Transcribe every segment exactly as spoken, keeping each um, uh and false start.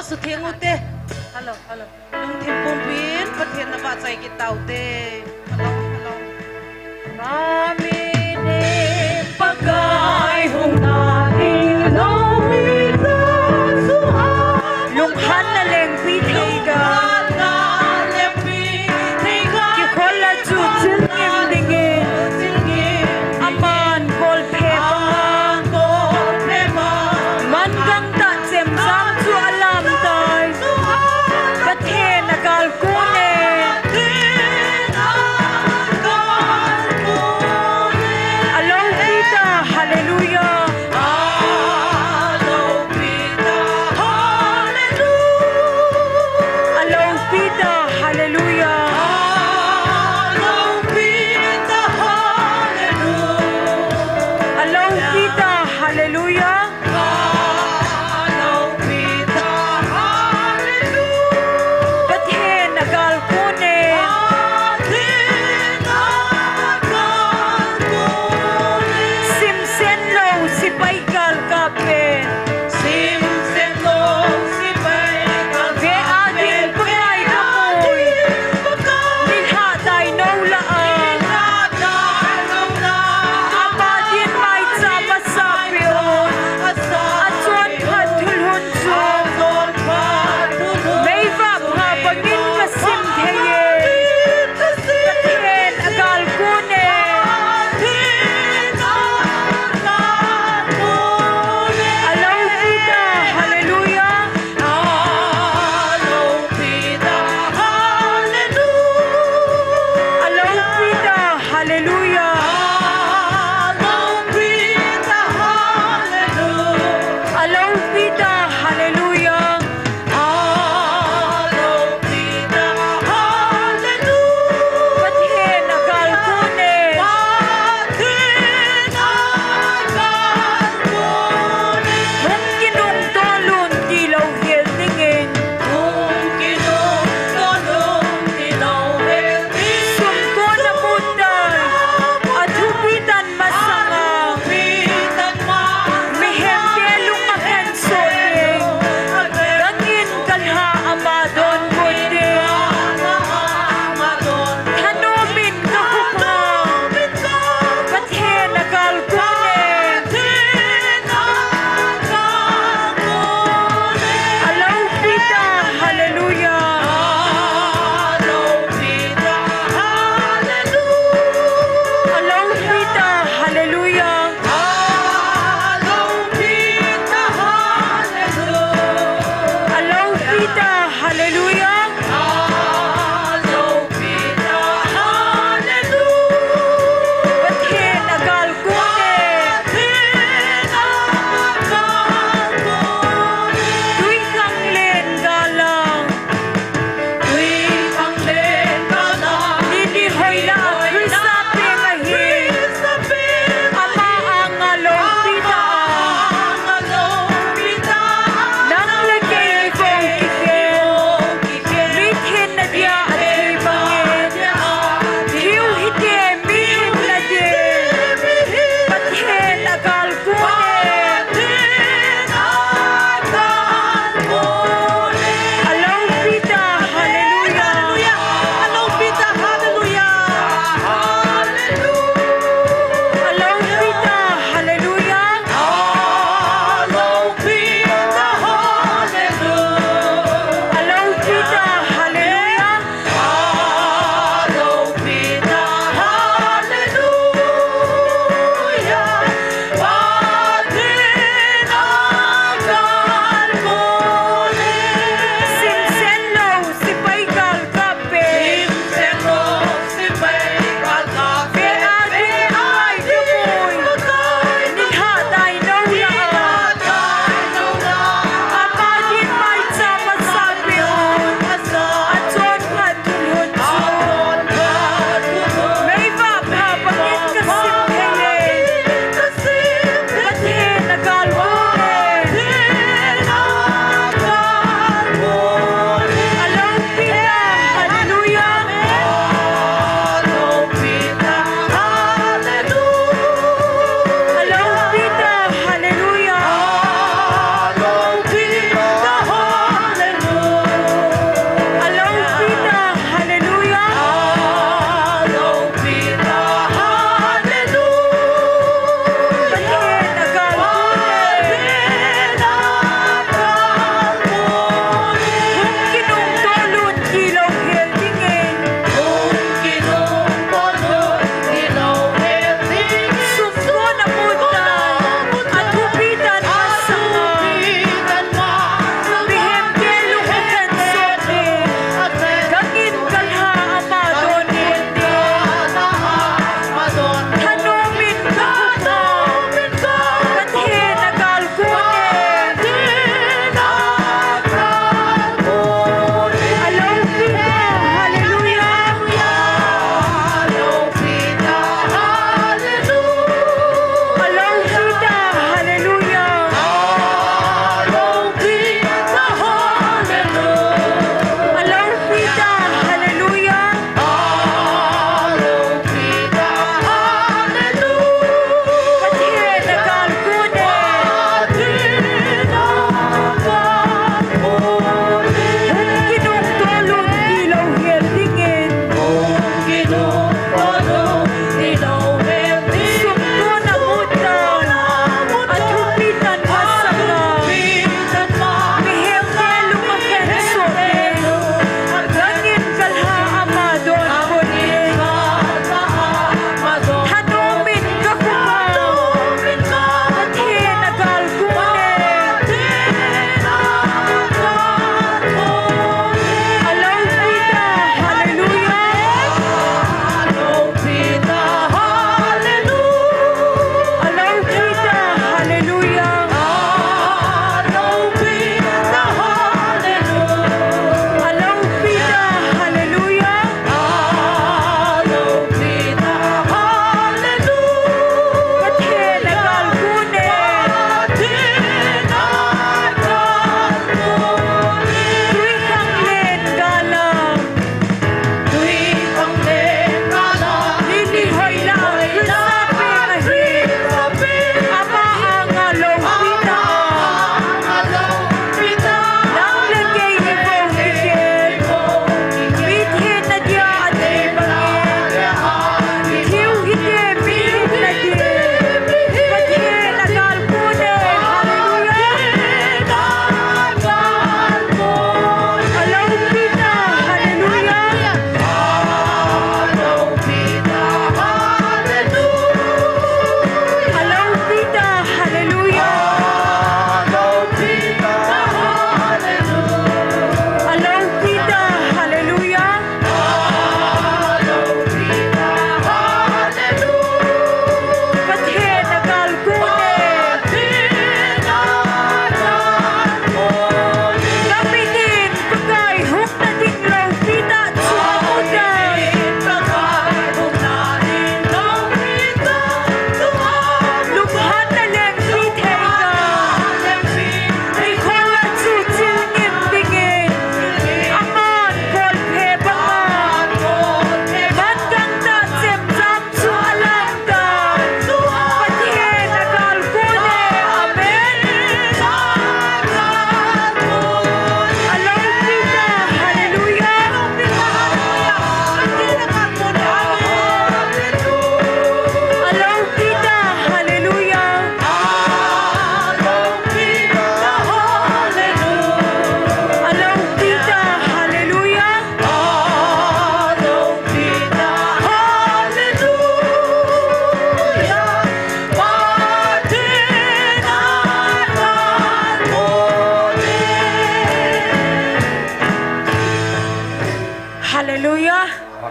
Sutheng ute. Hello, hello. Lungthim pumpin Pathen navahchoi kit taute. Hello, hello. Amen. Pakai hung na thei lou hi ta chu a. Lunghanna lengpi thei ga. Kikhol a chu chil ngim dingin. Aman kolphe pa. Man gangtah chemjam chu alam tai. Pathen agalkon e.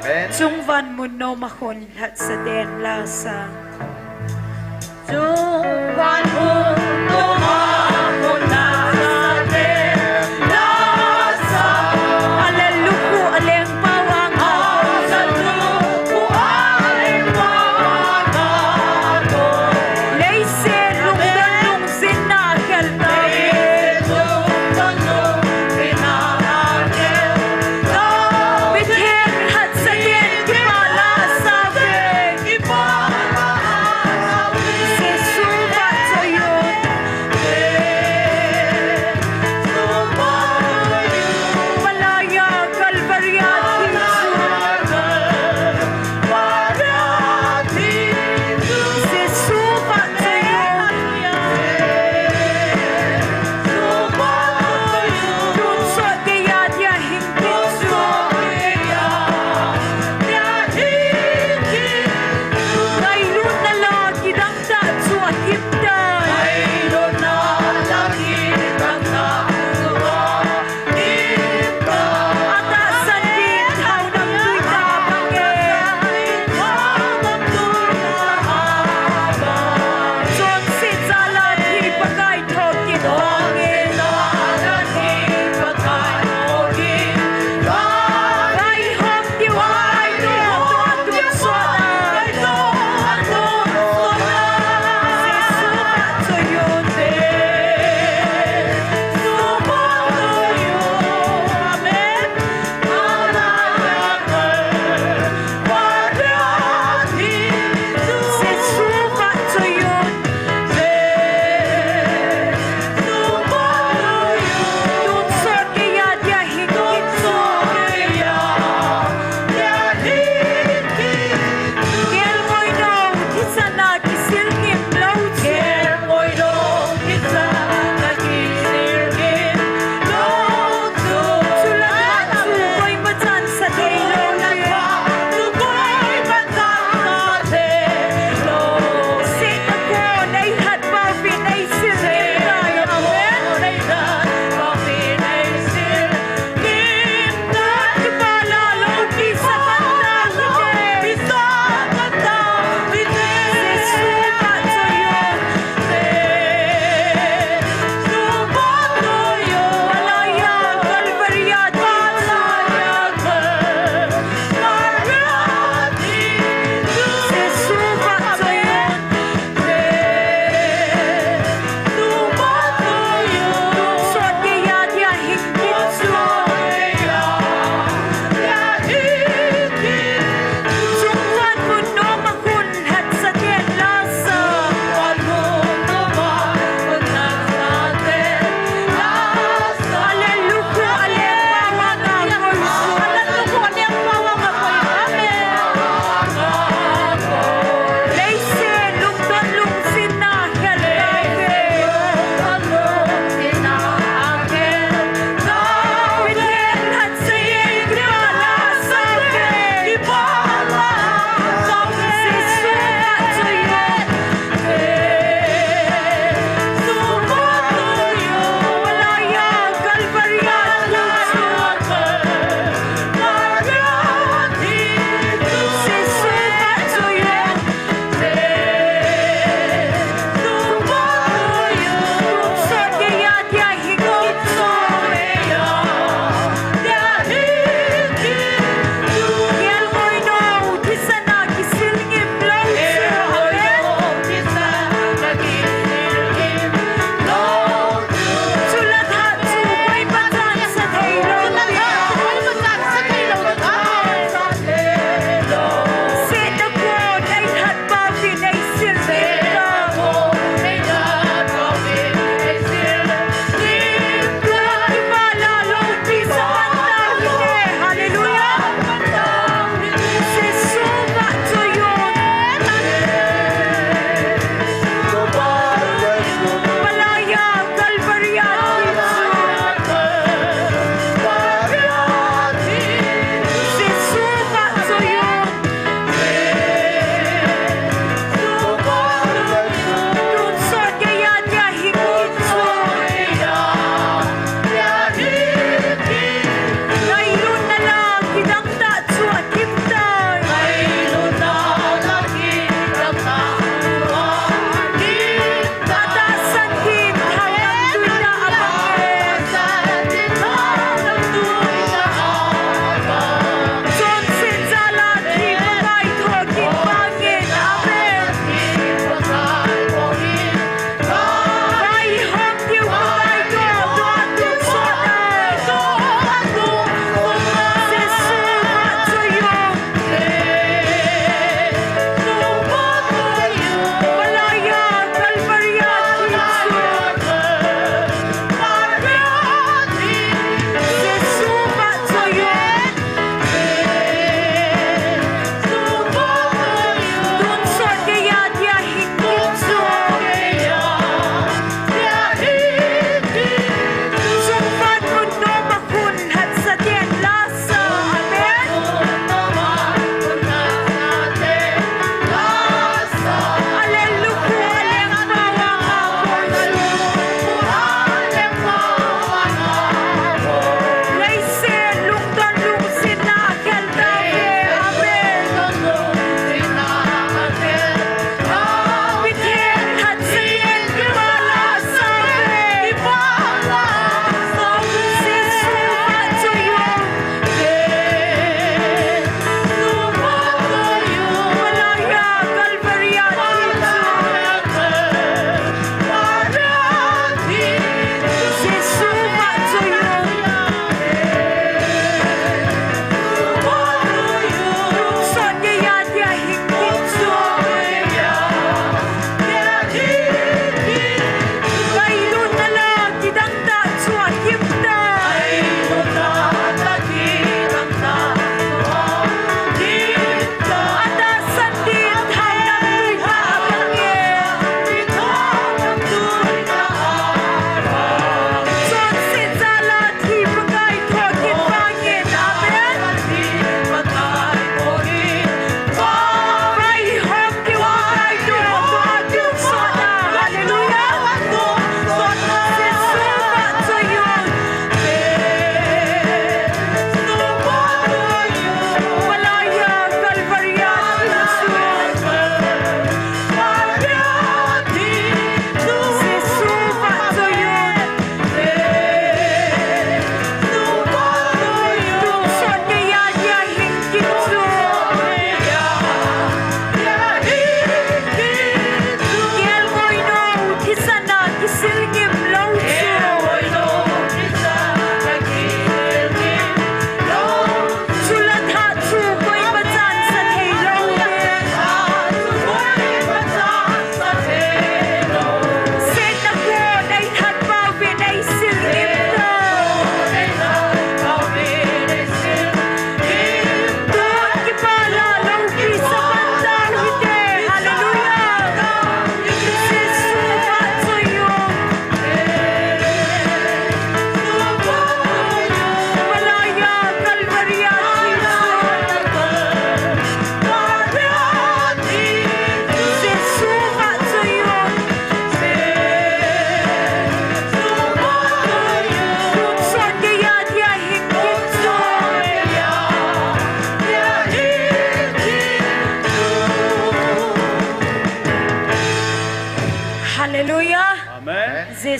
Chungvan mun nom a khun lhatsa ten la sa. Chungvan mun nom a khun lhatsa ten la sa. Hallelujah, aleng pawang. Hallelujah, aleng pawang. Leiset lungdon lungzinna khel ta. Mithen lhatsa ten kipa la sa ve. Jesu vahchoi o.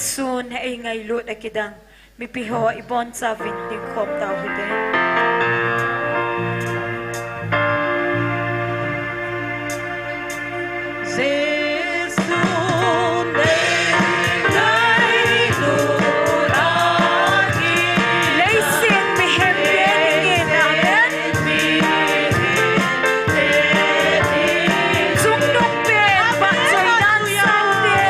Sun eingailut a kidang mipi ho ibonchauvin dingkhom tau hite. Jesu, leiset mihem te dingin, amen. Chungnung pen vahchoi dan saute.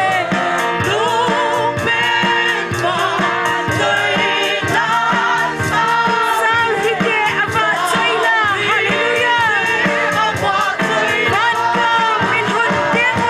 Sao hite, avahchoi la, hallelujah. Vangam in hun teng u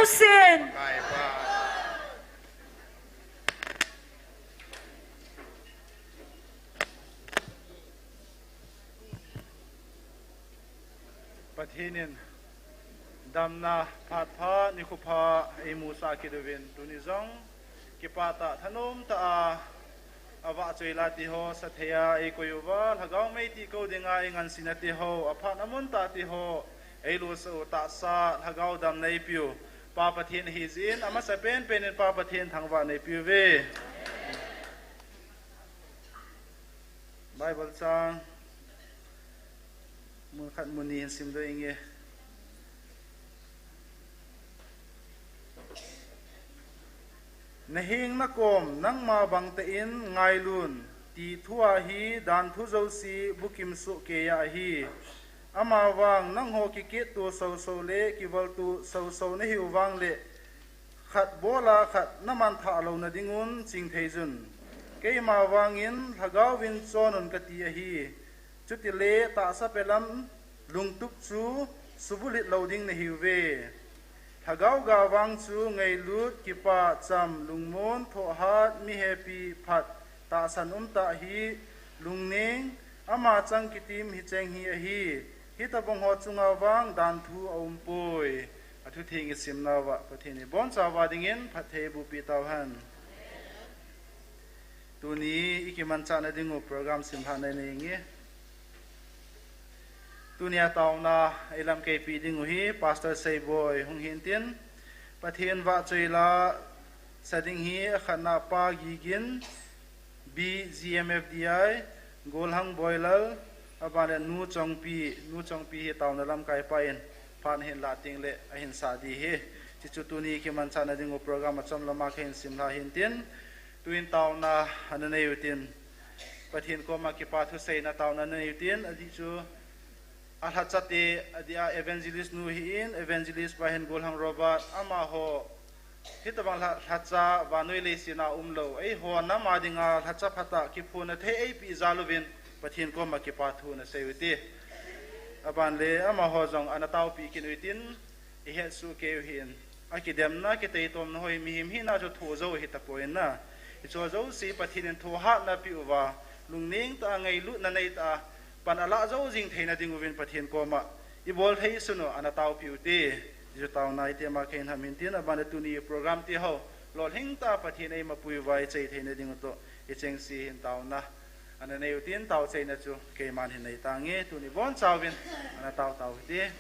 Sin. Pathen in damna phat pha, nikho pha eimusah kit uvin, tuni jong kipah tah, thanom tah a, avahchoi la tiho sathei a eikoi uva, lhagao mei ti kou dinga eingansena tiho, aphat amun tah tiho eilusah u, tahsa lhagao damna eipiu Pa Pathen ahi jeh in, amasa penpen in Pa Pathen thangvah neipiu ve. Bible chang mun khat mun ni hin simdoh inge. Naheng nakom nangma bang tah in ngailun, ti thua hi danthu jouse bukim soh keiya ahi. Amavang nangho kiketto soso le kivalto soso nahiu vangle, khat bola khat namanthah louna dingun chingthei jun. Keima vangin lhagaovin chonun kati ahi. Chutile tahsa pelam lungtup chu subulit lou ding nahiuve. Lhagao ga vang chu ngailut, kipah, cham, lungmon, thohhat, mi hepi, phat, tahsan umtah hi, lungning, ama chang kitim hicheng hi ahi. Hitobang ho chunga vang danthu aumpoi. Athutheng isimnauva Pathen in ibonchauva dingin phatthei eibohpeh tauhen. Tuni ikimanchahna dingu program simlhahna inei inge. Tunia taona eilamkeipeh dingu hi Pastor Seiboi hung hintin, Pathen vahchoi la sa ding hi akhatna Pa Gigin, B G M F D I, Golhang Boilal, abanle Nu Chongpi, Nu Chongpi hi taona lamkaipa in phat ahin lah tengle ahin sah ding ahi. Hichu tuni kimanchahna dingu program achom lama kahin simlha hintin, tuin taona ana neiutin, Pathen koma kipa thuseina taona ana neiutin, adih chu alhachate, adih a evangelist nu ahin, evangelist pa hin Golhang Robert, amaho hitobang lha-, lhacha vannoi leiset a umlou, eiho nam a dinga lhacha phatah kiphonna thei eipeh jal uvin Pathen koma kipa thu ana seiute. Abanle amaho jong ana taopeh kit utin, ihetsoh keiu hin. Akidemna, kiteitomna ho hi mihem hina chu thoh jou ahitapoi na. Hicheho jouse Pathen in thohhatna apeh uva, lungneng tah a, ngailutna neitah a, pan alah jou jing theina dinguvin Pathen koma ibol thei sunu ana taopeh ute. Hichu taona itema kahin ham hintin, abanle tuni program tiho lolhing tah a Pathen eimapui uva ichai theina dingu toh ichengse hin taona ana neiutin, taochaina chu keiman hin neitange. Tuni ibonchauvin ana tao tau hite.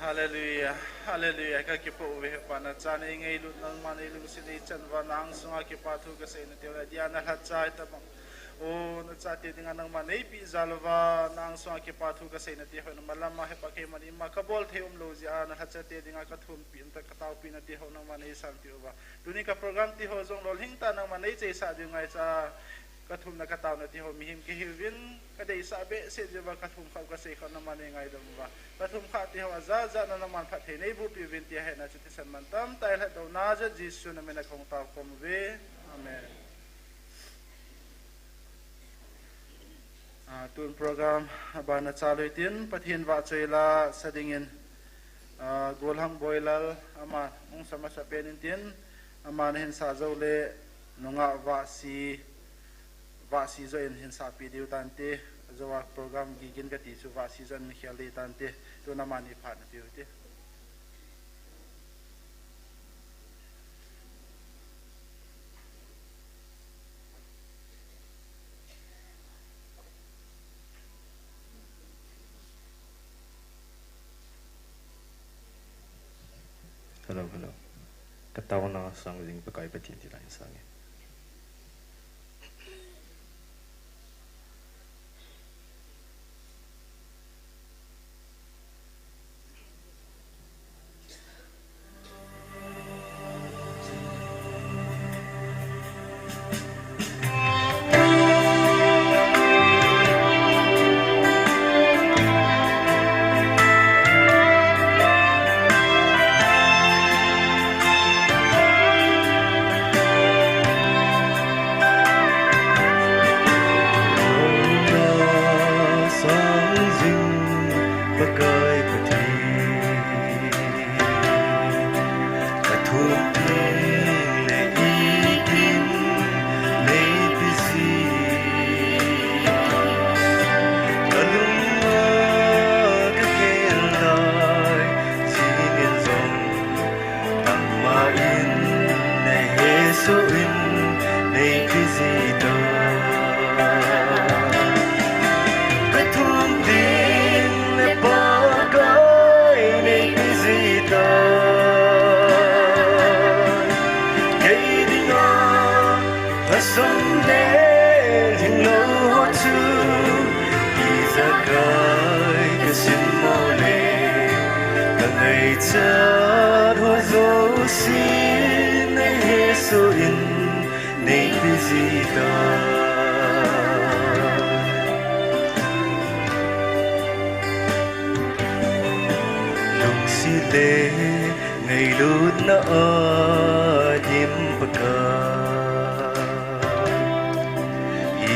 Hallelujah, hallelujah. Ka kipa uve Hepa, na cha nei ngailut, nangma nei lungset nei chan uva, nang sunga kipa thu ka seina teu, adia na lhacha hitabang. O, na chate dinga nangma nei pi jal uva, nang sunga kipa thu ka seina teu, nangma lama Hepa keima ni ma ka bol thei umlou jeh a, na lhachate dinga ka thumpi, na ka taopi na teu, nangma nei sanpi uva. Tuni ka program teu jong lolhing tah nangma nei cheisah diu ngaicha, ka thumna ka taona teu mihem kahiuvin, ka deisah behseh jeh uva ka thum khah u ka sei khah u nangma nei ngaidam uva. Ka thum khah teu ajat jat na nangman phatthei nei bohpi uvin tia hetna chu thisan mantam tah in lhatdohna jal Jesu na min a ka hung tao khom uve. Amen. Ah, tun program abana chalu hitin, Pathen vahchoi la sa dingin, ah, Golhang Boilal ama hung sa masa pen in tin, ama na hin sa jou le nungah Vahsi, Vahsi joh in hin sapi diu tante, jou a program gigin kati chu Vahsi joh in mi khel dei tante, tun amani phat na piu hite. Hello, hello. Ka taona sang jing, Pakai Pathen thilha in sang e. Sang jing Pakai Pathen, ka thum ding le ikin nei pe ji. Ka lung a ka kel lai, jing in jong nangma in na hesoh in nei pe ji ta. Ka thum ding le Pakai nei pe ji ta. Kei dinga lhasam le lhinglou ho chu ijakai ka simmo le, ka ngaichat ho jouse na hesoh in nei pe ji ta. Lungset le ngailutna a dim Pakai,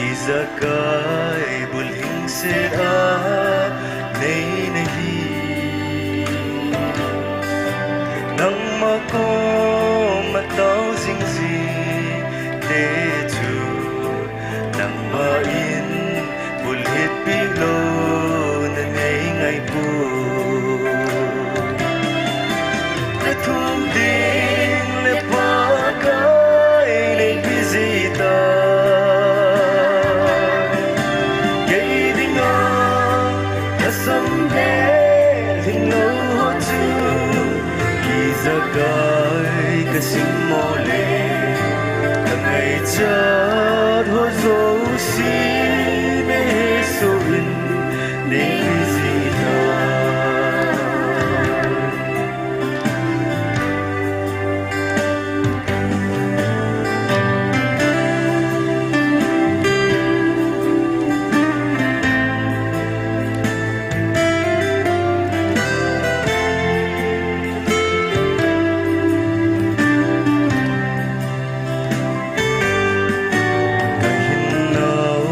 ijakai bulhingset a nei nahi. Nangma koma tao jing jing te chu, nangma in bulhit pi louna nei ngai poi. Ka thum ding le Pakai nei pe ji ta. Kei dinga lhasam le lhinglou ho chu ijakai ka simmo le, ka ngaichat ho jouse na hesoh in nei pe ji ta. Ka hinnau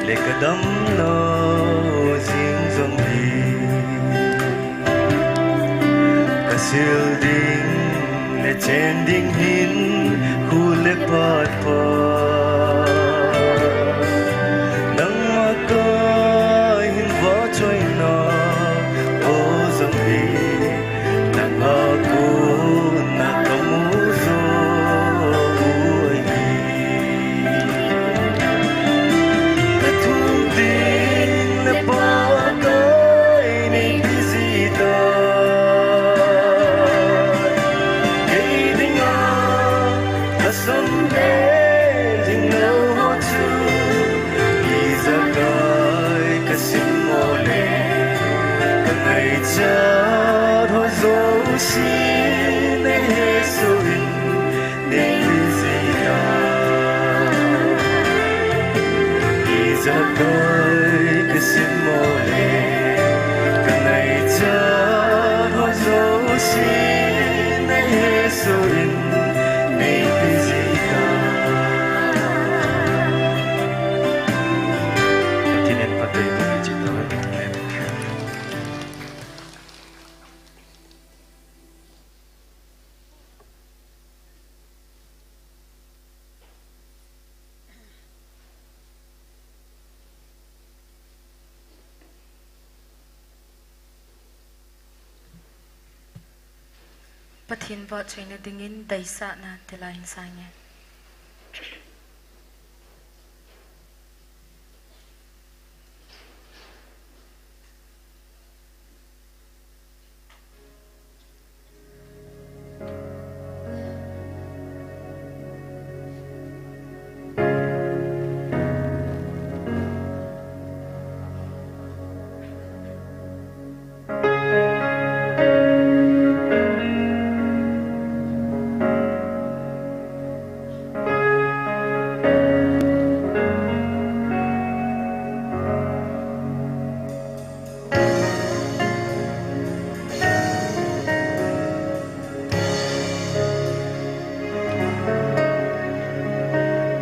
le ka damnau jing jong hi, ka sil ding le chen ding hinkho le phat pha, nangma ka hin vahchoina o jong hi, nangma kona ka mu jo u ahi. Ka thum ding le Pakai nei pe ji ta. Nei hesoh in, nei peh jeh a. Ijat doi kasim mo le, kanaicha ho jouse, nei hesoh in, nei peh jeh a. Pathen in phatthei boh in. Pathen vahchoina dingin deisahna tilai in sang e.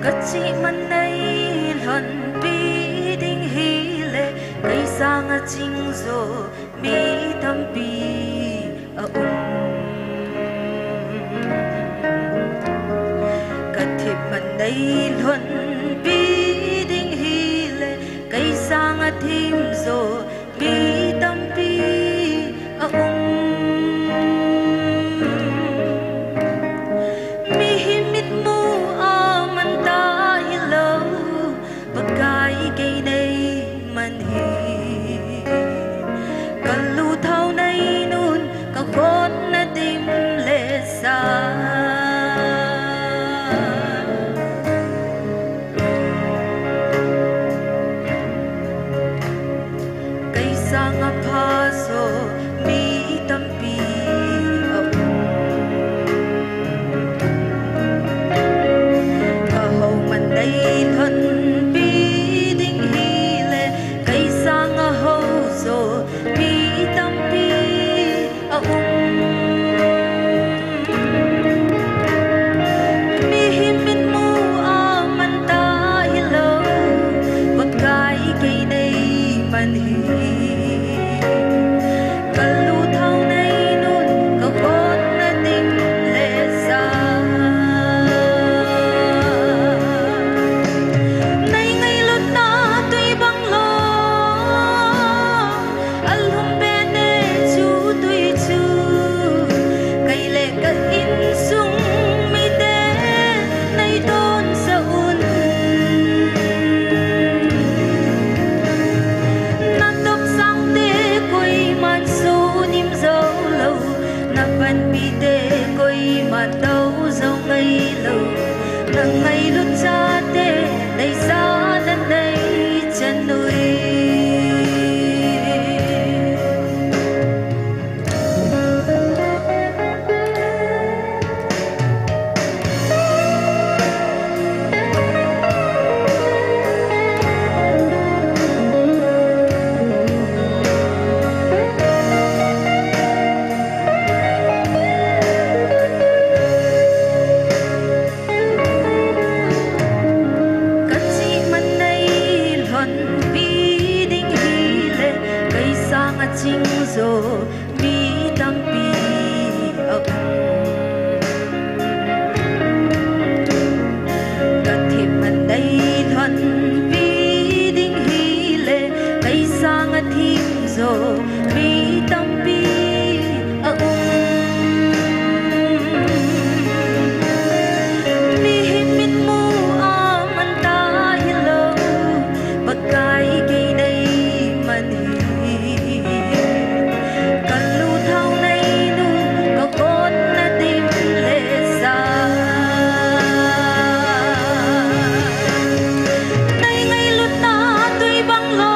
Kachihman nei lhonpi ding hile, kei sanga chingjo mi tampi aum. Kathemman nei lhonpi ding hile, kei sanga themjo mi tampi aum. Mihem mitmu a man ta hilou, Pakai kei nei man hi. Kalu thao nei nun, kakhut na dim le sa. Kei sanga phajo mi tampi aum. Kahouman nei lhonpi ding hile, kei sanga houjo mi tampi aum. Mihem mitmu a man ta hilou, Pakai kei nei man hi. Kalu thao nei nun, kakhut na dim le sa. Nei ngailutna twi bang lou, alhum be ne chu twi chu. Kei le ka insung mite nei donsah un. Na topsang te koiman sunim jou lou, na panpi te koiman tou jou ngai lou. Na ngailut chate deisahna nei chan ui. Kachihman nei lhonpi ding hile, kei sanga chingjo mi tampi aum. Kathemman nei lhonpi ding hile, kei sanga themjo mi tampi aum. Mihem mitmu a man ta hilou, Pakai kei nei man hi. Kalu thao nei nun, kakhut na dim le sa. Nei ngailutna twi bang lou,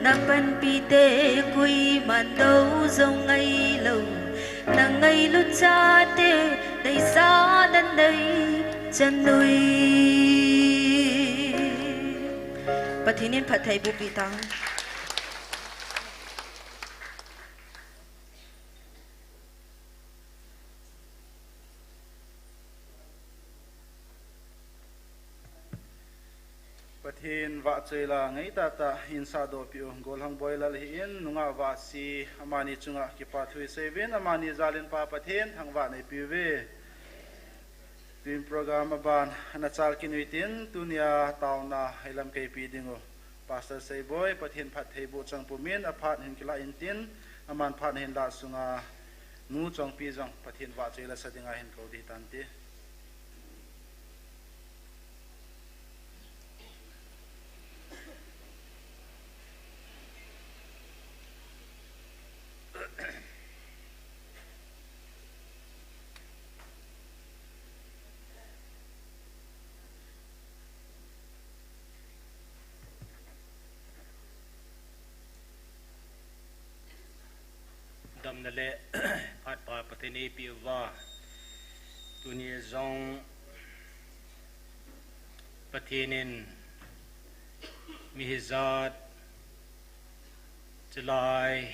Na panpite kuiman do jong ngailou, na ngailut chate deisah nan dei chan ui. Pathen in phattheiboh pi tang. Pathen vahchoi la ngai tahtah in sahdoh peh u Golhang Boilal hi in nungah vahsi amani chunga kipa thu isei uvin, amani jal in Pa Pathen thangvah neipe uve. Tun program aban ana chal kit uhitin, tunia taona ilamkaipi ding u Pastor Seiboi, Pathen phattheiboh chang pumin aphat hin kilah intin, aman phat hin lah sunga Nu Chongpi jong Pathen vahchoi la sa dinga hin kou ding tante. Damna le phat pha Pathen in eipeh uva, tuni jong Pathen in mi hijat chilai,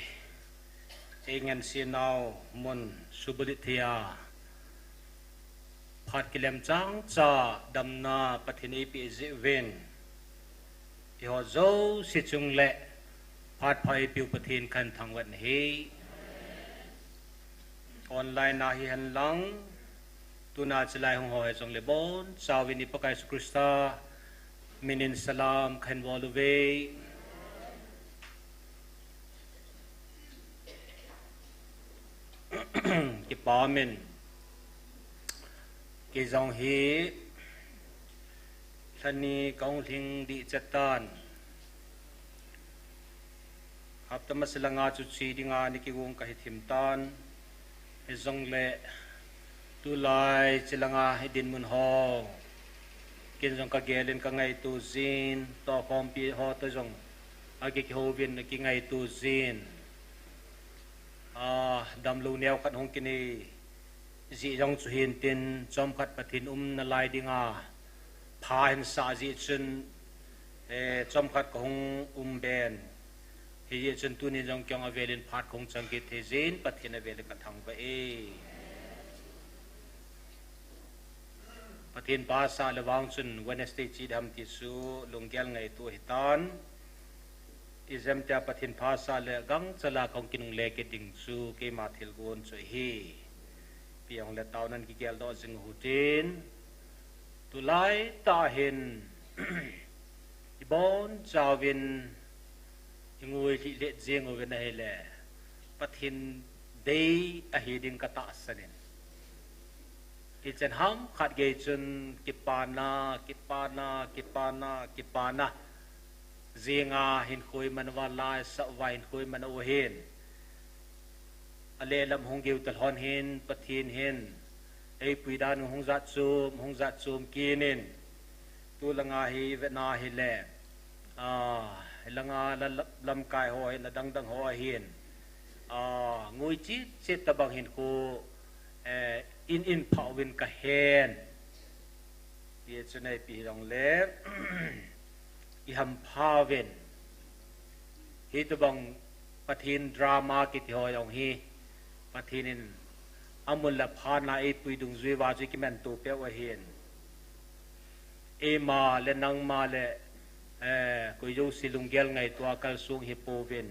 ei ngense nau mun subalit thei a, phat kilem chang cha damna Pathen eipeh jeh uvin, eiho jouse chung le phat pha eipeu Pathen kahin thangvah in ahi. Online a hihen lang, tuna chilai hung ho hijongle bonchauvin i Pakai Jesu Christa min in salam kahin bol uve. Kipa min. Kei jong hi lha ni kahung lhing ding chet tan. Hapta masa langa chu che dinga ni kigong kahi thim tan. Hijongle tulai chilanga hi dinmun ho ken jong kagel in kangaito jin, tohkhompi ho toh jong akikihou vin akingaito jin. A, damlou neo khat hung kinei jeh jong chu hintin, chomkhat Pathen umna lai dinga pha hin sah jeh chun, eh, chomkhat kahung um ben. Hijeh chun tuni jong kei jong avel in phat kahung chang kit thei jeh in Pathen avel in kathangvah e. Pathen phasah le vang chun Wednesday che ding ham ti chu lunggel ngaito hitan. Ijemtia Pathen phasah le gangchal a kahung kinungle kit ding chu keima thilgon chu ahi. Ipi hijongle taonan kigel doh jing u hitin. Tulai tah hin ibonchauvin ingui lhih lheh jing uvin ahile, Pathen dei ahi ding katahsan in. Ichan ham khat gei chun kipana, kipana, kipana, kipana. Jinga hinkho iman uva, la isah uva hinkho iman u ahin. Alehlam hung geu talhon hin, Pathen hin eipui dan u hung jat chom, hung jat chom kit in. Tulanga hi vetna hile, a, hilanga la, la, lamkai ho hin, adang dang ho ahin, a, ngui chet chet tabang hinkho, eh, in in phah uvin kahen. Hichun ipi hijongle, ihampha uvin. Hitobang Pathen drama kiti ho jong hi, Pathen in amun le aphatna eipui dungjui uva chu ikimanto peh u ahin. Eima le nangma le, eh, koi jouse lunggel ngaito a kalsong hipouvin.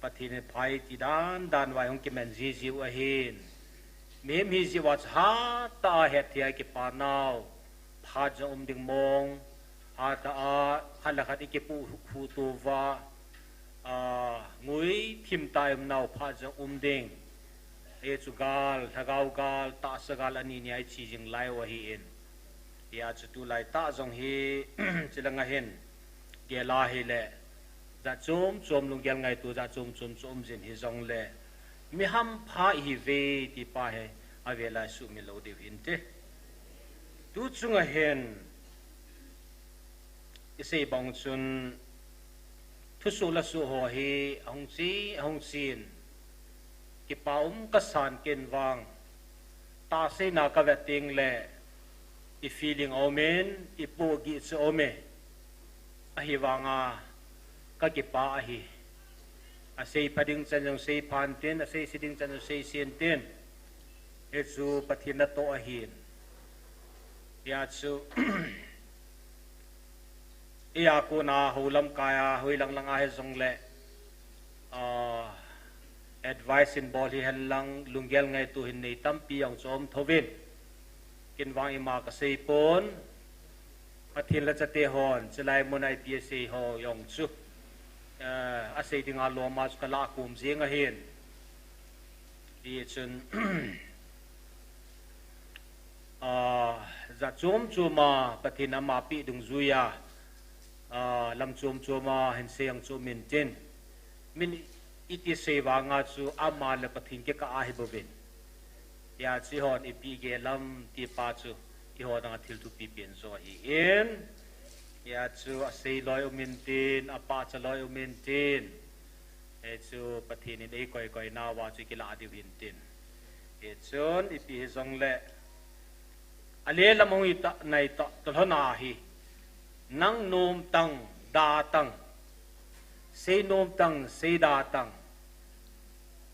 Pathen in pha eiti dan dan uva hung kiman jiji u ahin. Mihem hijeh uva chu hatah a hetthei a kipa nau. Phat jong um ding mong. Hatah a khat le khat ikipuh khuhto uva. A, ngui thim tah a i um nau phat jong um ding. Hichu gal, lhagao gal, tahsa gal ani nia iche jing lai u ahin. Hia chu tulai tah jong hi, chilanga hin, gel a hile, jat chom chom lunggel ngaito, jat chom chom chu um jin hijongle, mi hampha ihi uve ti pa hi, avel a isumil lou diu hinte. Tu chunga hin, isei bang chun, Thusoh le soh ho hi ahung chi, ahung chin. Kipa um kasan ken vang. Tahsa na kavet teng le i feeling aumin, i pohgih chu aume. Ahivanga kakipa ahi. Asei pha ding chan jong sei phan tin, asei se ding chan jong sei sen tin. Hichu Pathen natoh ahin. Hijeh chun Eia kona hou lamkai a, hoi lang lang a hijongle, ah, advice in bol hihen lang, lunggel ngaito hin nei tampi jong chu um thouvin. Ken vang ima kasei pon, Pathen lachate hon, chulai mun a ipi asei ho jong chu, eh, asei dinga lom a chu kalah khom jing ahin. Hichun, Ah, jat chom chom a Pathen in ama peh dungjuia, ah, lam chom chom a hin sei jong chu um intin. Min iti sei vanga chu ama le Pathen kikah ahi bouvin. Hijeh chun eihon ipi gel ham ti pa chu eiho dinga thil thupi pen jo ahin. Hijeh chun asei loi um intin, apahcha loi um intin. Hichu Pathen in eikoi koi nauva chu kilah diu hintin. Hichun ipi hijongle, ale lam hung hita, nai ta, tolhona hi. Nang nom tang, da tang. Sei nom tang, sei da tang.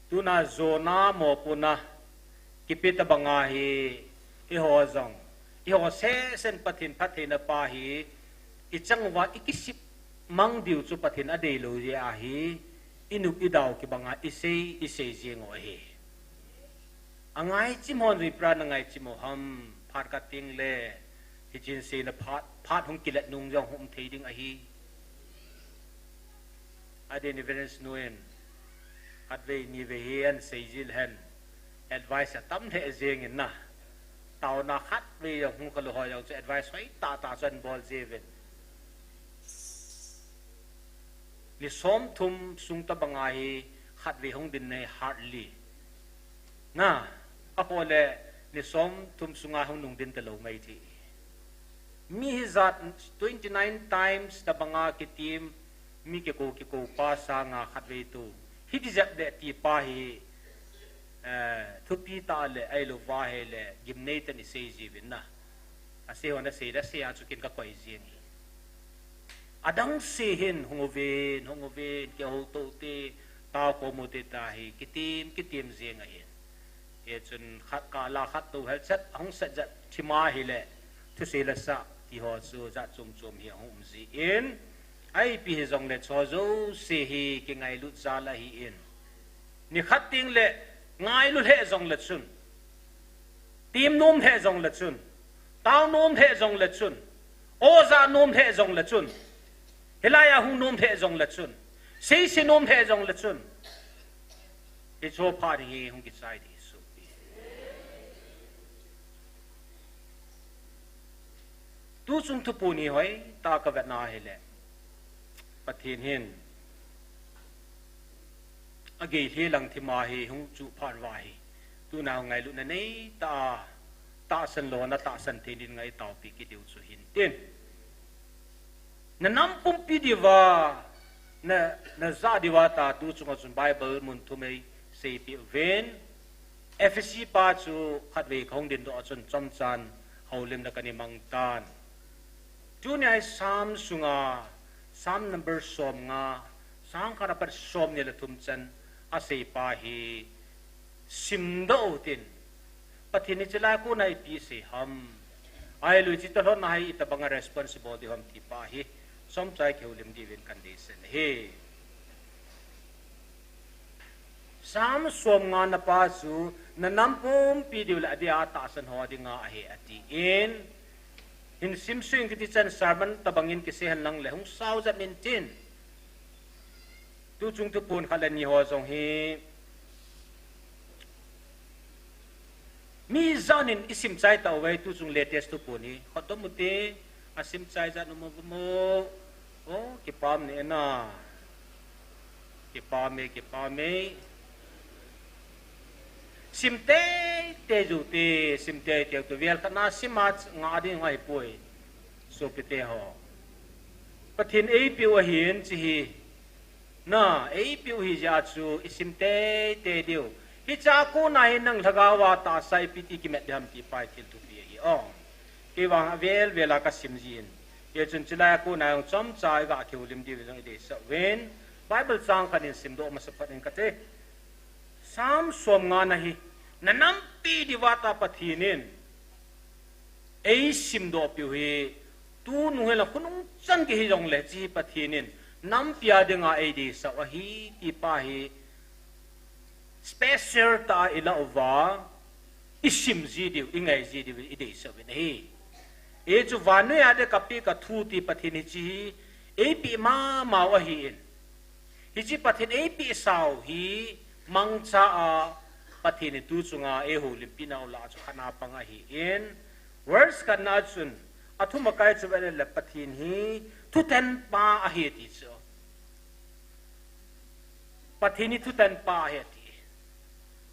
Tuna jona mopohna kipe tabang ahi, eiho jong. Eiho sesen Pathen phattheina pa hi, ichang uva ikisip mang diu chu Pathen adeilou jeh ahi, inop idau kibanga isei, isei jing u ahi. Angaichim hon jui pra na ngaichim u ham, phat khat teng le, hichun seina phat, phat hung kilet nung jong hung um thei ding ahi. Adin Evangelist nu in, khatvei nivei hi ahin sei jil hen, advice atam lheh jeng in na. Taona khatvei jong hung kha lou ho jong chu advice hoi tah tah chu ahin bol jiuvin. Ni somthum sung tabang ahi khatvei hung din nei hardly. Na, apoh le ni somthum sunga hung nung din talou mai ti. Mi hijat twenty nine times tabanga kitim, mi kikou kikou pa sanga khatvei tu. Hiti jep le ti pa hi, eh, thupi tah le, ahilou va hile, gimnei tah in isei jiuvin na. Asei hon asei le, asei a chu ken kakoi jeng hi. Adang se hin, hung uvin, hung uvin, kihou tou te, tao khom u te tahi, kitim, kitim jeng ahin. Hichun khat kah la khat tou hel chet, ahung set jat thima hile, thusei le sa, ti ho chu jat chom chom hi ahung um jin. Ipi hijongle chuho jouse hi kingailut jal ahin. Nikhat teng le ngailu lheh jongle chun. Tim nom lheh jongle chun. Tao nom lheh jongle chun. Oja nom lheh jongle chun. Hilai a hung nom lheh jongle chun. Seise nom lheh jongle chun. Hicheho phat hi hung kichai ding ahi sopi. Tuchung thupon hi hoitah a kavetna hile, Pathen hin agei lheh lang thima hi hung chuh phat uva hi, tuna ngailutna neitah a tahsan lona tahsan thei ding ngai taopi kit diu chu hintin. Na nam pumpi diuva, na, na jah diuva ta tuchunga chun Bible mun thum eiseipeh uvin. Ephesi pa chu khatvei kahung dingdoh a chun chomchan houlimna kana mang tan. Tunia hi Psalm sunga, Psalm number somnga, sang khat apat somni le thum chan asei pa hi simdoh utin. Pathen in hiche lai a kona ipi asei ham. Ahilou hiche toh lhonna hi itobanga responsible diu ham ti pa hi chomcha i kihoulim diuvin kadeisah ahi. Psalm somnga na pa chu na nam pumpi diu le adeh a tahsan ho dinga ahi atin. Hin simsuh ing kiti chan sermon tobangin kisei hen lang le hung sao jep intin. Tuchung thupon khat le ni ho jong hi mi ijat in isim chai tauve, tuchung latest thupon hi. Khut dom ute, asim chai jat um uvem o. O, kipah e na. Kipah e, kipah e. Sim teitei joute, sim teitei joute. Vel khat na sim a ngah ding ahipoi. Sopite ho. Pathen in eipeh u ahin hiche hi. Na, eipeu hi jeh a chu isim teitei diu. Hiche a kona hi nang lhagao a tahsa ipi ti kimat ding ham ti pa hi thil thupi ahi o. Kei vang avel vel a kasim jin. Hichun chulai a kona jong chomcha iga kihoulim diu jong ideisah uvin. Bible chang khat in simdoh masa phat in kate. Psalm som nga na hi, na nampi diuva tah Pathen in eisimdoh piu hi, tunung hi la khonung chan kihi jongle hiche hi Pathen in nampi a dinga eideisah u ahi ti pa hi special tah a ilah uva, isim ji diu, ingai ji diu, ideisah uvin ahi. Hichu vannoi a ding kapeh kathu ti Pathen hiche hi eipeh mama u ahin. Hiche Pathen eipeh sau hi mangcha a Pathen in tu chunga eihoulimpi nau lah a chu khatna pang ahin. Verse khatna a chun, athum akai chu vele le Pathen hi thutanpa ahi ti chu. Pathen hi thutanpa ahi ti.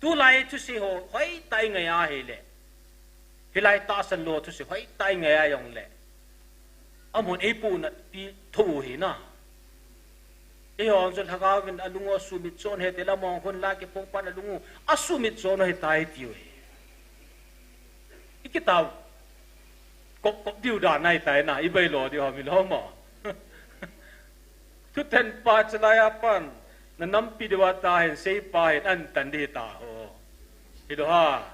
Tulai thusei ho hoitah a ingai a hile. Hilai tahsan lou thusei hoitah a ingai a jongle. Amun eipuhnatpi tho u hi na. Eiho jong lhagao vin alung u asumit chon hite la mong hun la kiphong pan alung u asumit chon u hitai tiu hi. Ikitao kop kop diu dan ahitai na, ibai lo diu ham ilou mo. Thutanpa chulai a pan, na nampi diuva tah hin seipa hin antan ding hita ho. Hilou ha.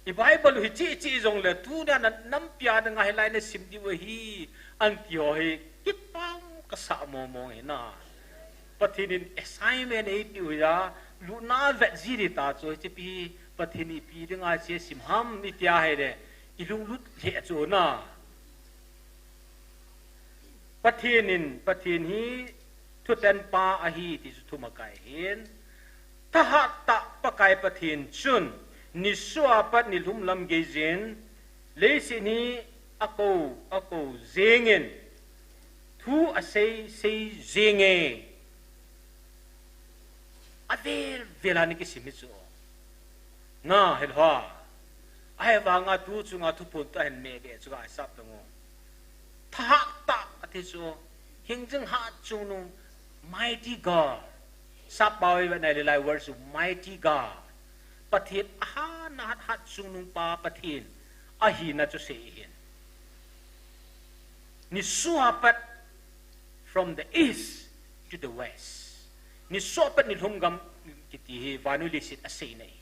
I Bible u hiche hiche jongle tuna na nampi a dinga hilai nasim diu ahi, anti ho hi kipah kasah mong mong hi na. Pathen in assignment eipeh u hi a, lutna vet ji ding ta chu, hiche pi Pathen in ipi dinga hiche sim ham iti a hile, ilunglut lheh chu na. Pathen in, Pathen hi thutanpa ahi ti chu thum akai hin. Thahat tah Pakai Pathen chun, nisoh a pat nilhum lam geijin, leiset hi akou, akou jengin, thu asei, sei jenge. Avel vel a nakisim hi chu. Na, hilou ha. Ahivanga tu chunga thuphon tah hin meh be chu ga sap tang u. Thahat tah ati chu. Hingjing hat chungnung, mighty God. Sap pao i vet nai le lai verse u, mighty God. Pathen ahat, ahat, hat chungnung pa Pathen ahina chu sei hin. Nisoh a pat from the east to the west. Nisoh a pat nilhum gam kiti hi vannoi leiset aseina ahi.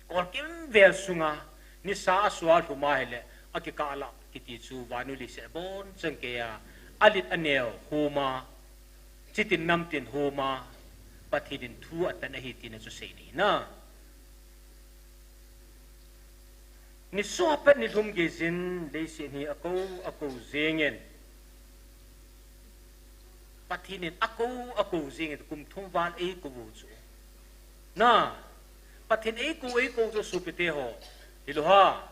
Kol kimvel sunga nisa asua lhum a hile akikah lah kiti chu vannoi leiset abonchan kei a, alet aneo homa, chitin namtin homa, Pathen in thu atan ahi tina chu seina ahi na. Nisoh a pat nilhum geijin leiset hi akou, akou jengin. Pathen in akou, akou jengin kum thum val eikou u chu. Na, Pathen eikou, eikou chu sopite ho. Hilou ha.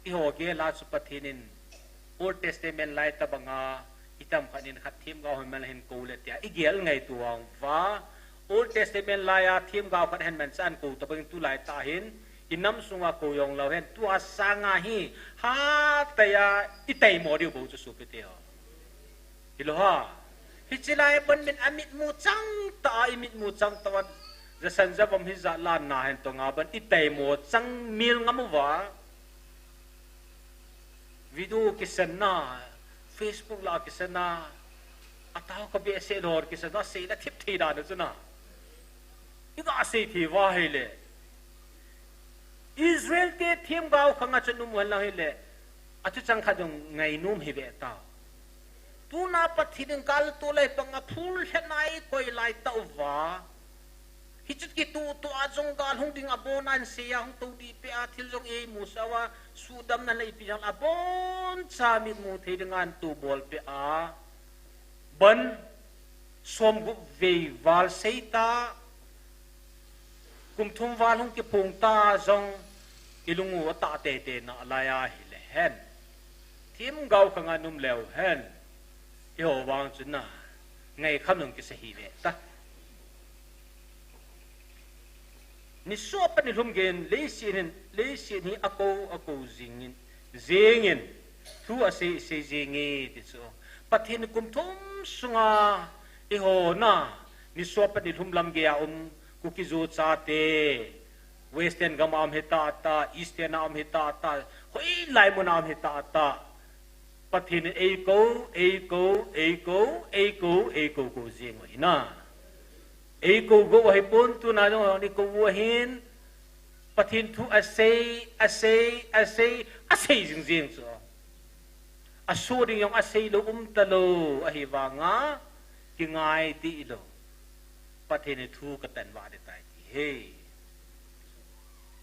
Eiho gel a chu Pathen in Old Testament lai tabanga itam khat in khat themgao hin man hin kou le tia igel ngaito vang uva. Old Testament lai a themgao khat hin man chan kou tabang tulai tah hin inam sunga kou jong lou hen tua sanga hi hatah a itaimo diu bou chu sopite ho. Hilou ha. Hiche lai a bon min amitmu chang tah a, imitmu chang tah a, jasan javom hijat la na hin tonga bon itaimo chang mil ngam uva. Video kisan na, Facebook la kisan na, atao ka behseh lou kisan na, seina thip thei dan chu na. Iga sei thei uva hile. Israel te themgao khanga chun um hen lang hile, athu chang khat jong ngainom hi ve tao. Tuna Pathen in gal to lai panga phul lhena eikoi lai tah uva. Hichu kituh tuh a jong gal hung ding abon a ahin sei a, hung tou dih peh a, thil jong eimusah uva, sudamna le ipi jong abonchan mitmu thei dinga ahin tobol peh a. Bon, somgup vei val sei ta, kum thum val hung kiphong ta jong, ilung u atah teitei nalai a hile hen. Themgao khanga um leu hen. Eiho vang chu na, ngaikham jong kisei hi ve ta. Nisoh a pat nilhum geijin, leiset hin, leiset hi akou, akou jengin, jengin, thu asei, sei jenge ti chu. Pathen kum thum sunga eiho na, ni som pat ni lhum lam geiya um, Kuki-Zo chate, Western gam a um hita ta, Eastern a um hita ta, hoilai mun a um hita ta, Pathen in eikou, eikou, eikou, eikou, eikou kou jing u ahi na. Eikou kou u ahipon, tuna jong eikou u ahin, Pathen thu asei, asei, asei, asei jing jing chu. Aso ding jong asei lou um talou, ahivanga kingai dih lou. Pathen in thu katan vah ding tai ti ahi.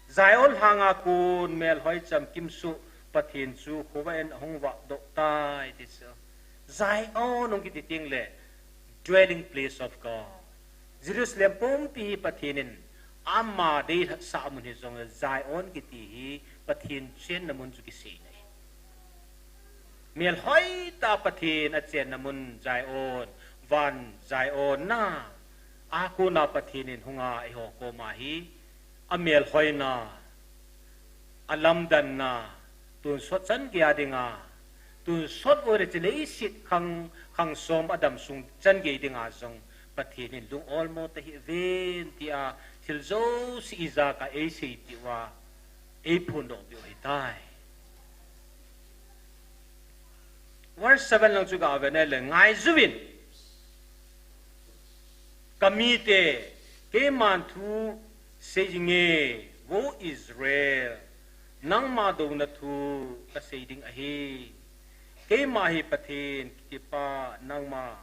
Zion lhanga kon melhoi chamkim soh Pathen chu khovah in ahung vahdoh tai ti chu. Zion hung kiti teng le, dwelling place of God. Jerusalem pumpi hi Pathen in ama deisah mun hi jong le, Zion kiti hi Pathen chenna mun chu kisei na ahi. Melhoi tah Pathen achenna mun Zion, van Zion na, a kona Pathen in hunga eiho koma hi amelhoina, alamdanna, tonsot chan geiya dinga, tonsot u le chu leiset khang, khang som adam sung chan gei dinga jong Pathen in lung olmo tahih uvin tia thil jouse ijakai eisei diu a, eiphondoh diu ahitai. Verse seven lang chu gave nale, ngaijuvin, kamite, keiman thu seijinge, Vo Israel, nangma douna thu kasei ding ahi. Keima hi Pathen kitipa nangma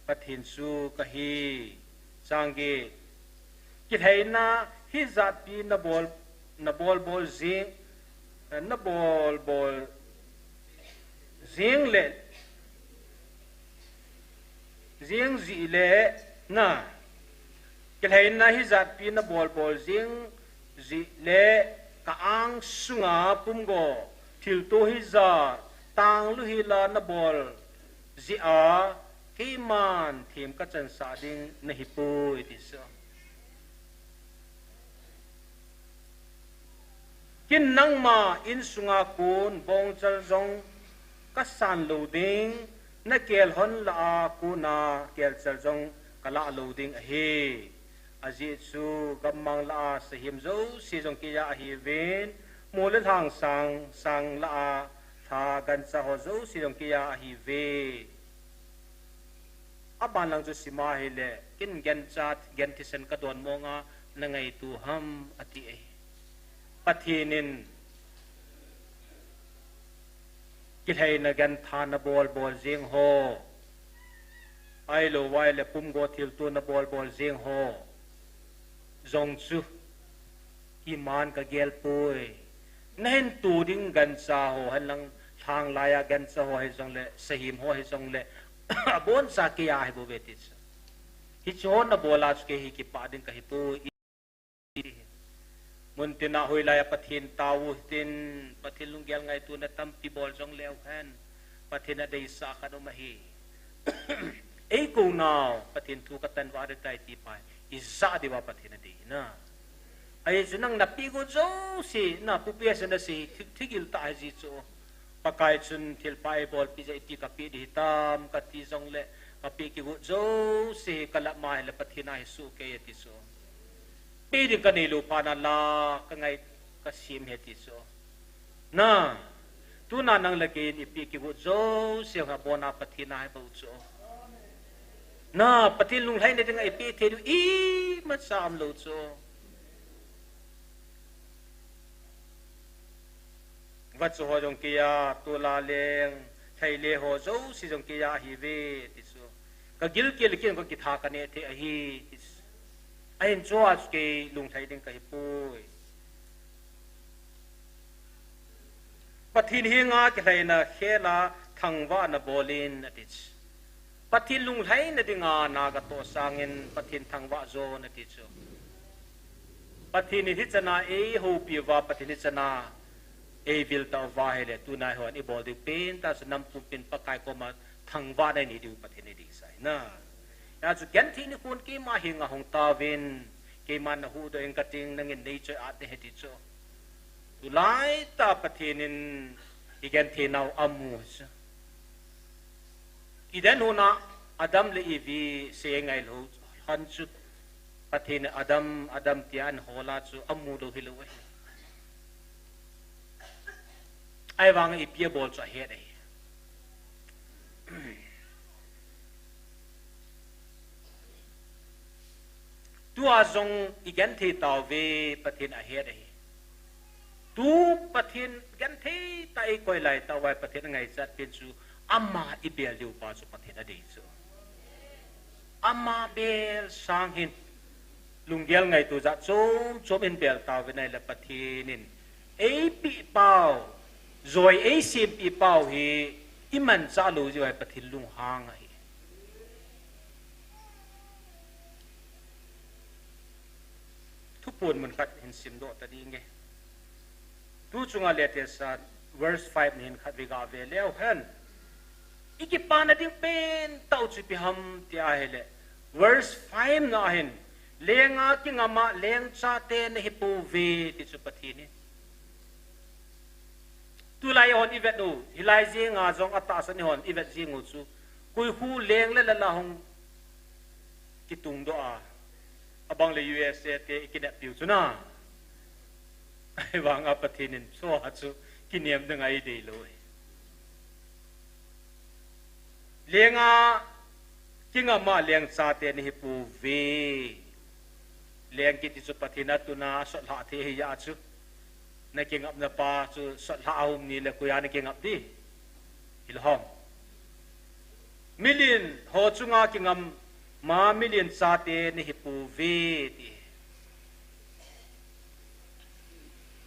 Pathen chu kahi. Chang get. Kilhaina hijatpi nabol, nabol bol jing, nabol bol jing le, jing jeh le na. Kilhaina hijatpi nabol bol jing jeh le, ka-ang sunga pumgo thilto hijat, tanglu hila nabol jeh a, keiman them kachansah ding nahipoi ti chu. Ken nangma insunga kon bongchal jong kasan lou ding, nakelhon lah a kona kelchal jong kalah lou ding ahi. Ajeh chu gammang lah a sahem jouse jong keiya ahiuvin, mol le lhang sang, sang lah a lha gancha ho jouse jong keiya ahiuve. Aban lang chu sim a hile, ken gancha, gan thisan kadon mong a, nangaito ham, ati e. Pathen in kilhaina gantha nabol bol jeng ho, ahilou vai le pumgo thilto nabol bol jeng ho jong chu kiman kagel poi. Nahin to ding gancha ho, henlang lhang laiya gancha ho hijongle, sahem ho hijongle, aboncha keiya ahi bouve ti chu. Hiche ho nabol a chu kei hi kipah ding kahipoi. Muntina hoilaiya Pathen tao u hitin, Pathen lunggel ngaitona tampi bol jongleu hen, Pathen adeisah khat um ahi. Eikou nau, Pathen thu katan vah ding tai ti pa, ijat diuva Pathen adei na. Ahi chu nang napeh got jouse, na pupi ase na se, thil, thilgil tah ahi ji chu. Pakai chun thilpha eibolpi jeh a ipi kapeh ding hitam kati jongle, kapeh kigot jouse hi kalap ma hile Pathen a hi sohkei ati chu. Peh ding kaneilou phat na la kangai kasem hi ati chu. Na, tuna nang le kei in ipeh kigot jouse hi abona Pathen a hi bou chu. Na, Pathen lunglhaina dinga ipeh thei diu imacha umlou chu. Vachu ho jong keiya, tola leng, lhaile ho jouse jong keiya ahiuve ti chu. Kagilkel le ken kakitha kaneh thei ahi ti chu. Ahin chua chu kei lunglhai ding kahipoi. Pathen henga kilhaina khela thangvahna bolin ati chu. Pathen lunglhaina dinga na katoh sangin Pathen thangvah jon ati chu. Pathen in hichana eihoupi uva, Pathen hichana eivil tauva hile, tuna eihon ibol diu pentah chu nam pumpin Pakai koma thangvahna inei diu Pathen in eideisah ahi na. Hijeh chun genthei nikhon keima henga hung tauvin, keiman nahuhdoh inge kating, nangin neichoi-at ding ahi ti chu. Tulaitah Pathen in igentheinau amu chu. Eden huna Adam le Evi sei ngailou han chu Pathen in Adam, Adam tia ahin hola chu amu lou hilou ahi. Ahivanga ipi abol chu ahet ahi. Tua jong igenthei tauve, Pathen ahet ahi. Tu Pathen genthei tah a ikoi laitah uva Pathen angaichat pen chu ama ibel diu pa chu Pathen adei chu. Ama bel sang hin lunggel ngaito jat chom chom in bel tauvin ahile Pathen in eipeh pau, joi eisempeh pau hi imanchah lou jeh uva Pathen lunghang ahi. Thuphon mun khat hin simdoh ta ding e. Tu chunga latest a verse five na hin khat vei gave leu hen. Ikipana ding pen tah u chu ipi ham ti ahile, verse five na hin, lenga kingam a lengchate nahi pouve ti chu Pathen in. Tulai hon ivet u, hilai jenga jong atahsan hon ivet jing u chu, koi khu leng le lala hung kitungdoh a, abang le U S A te ikineppiu chu na. Ahivanga Pathen in chua chu kinem ding ahi deilou e. Lenga kingam a lengchate nahi pouve. Leng kiti chu Pathen a tuna asot lhah thei ahi a chu. Na kingapna pa chu sot lhah a um ni le koi a na kingap di. Hilou ham. Milen ho chunga kingam a milen chate nahi pouve ti.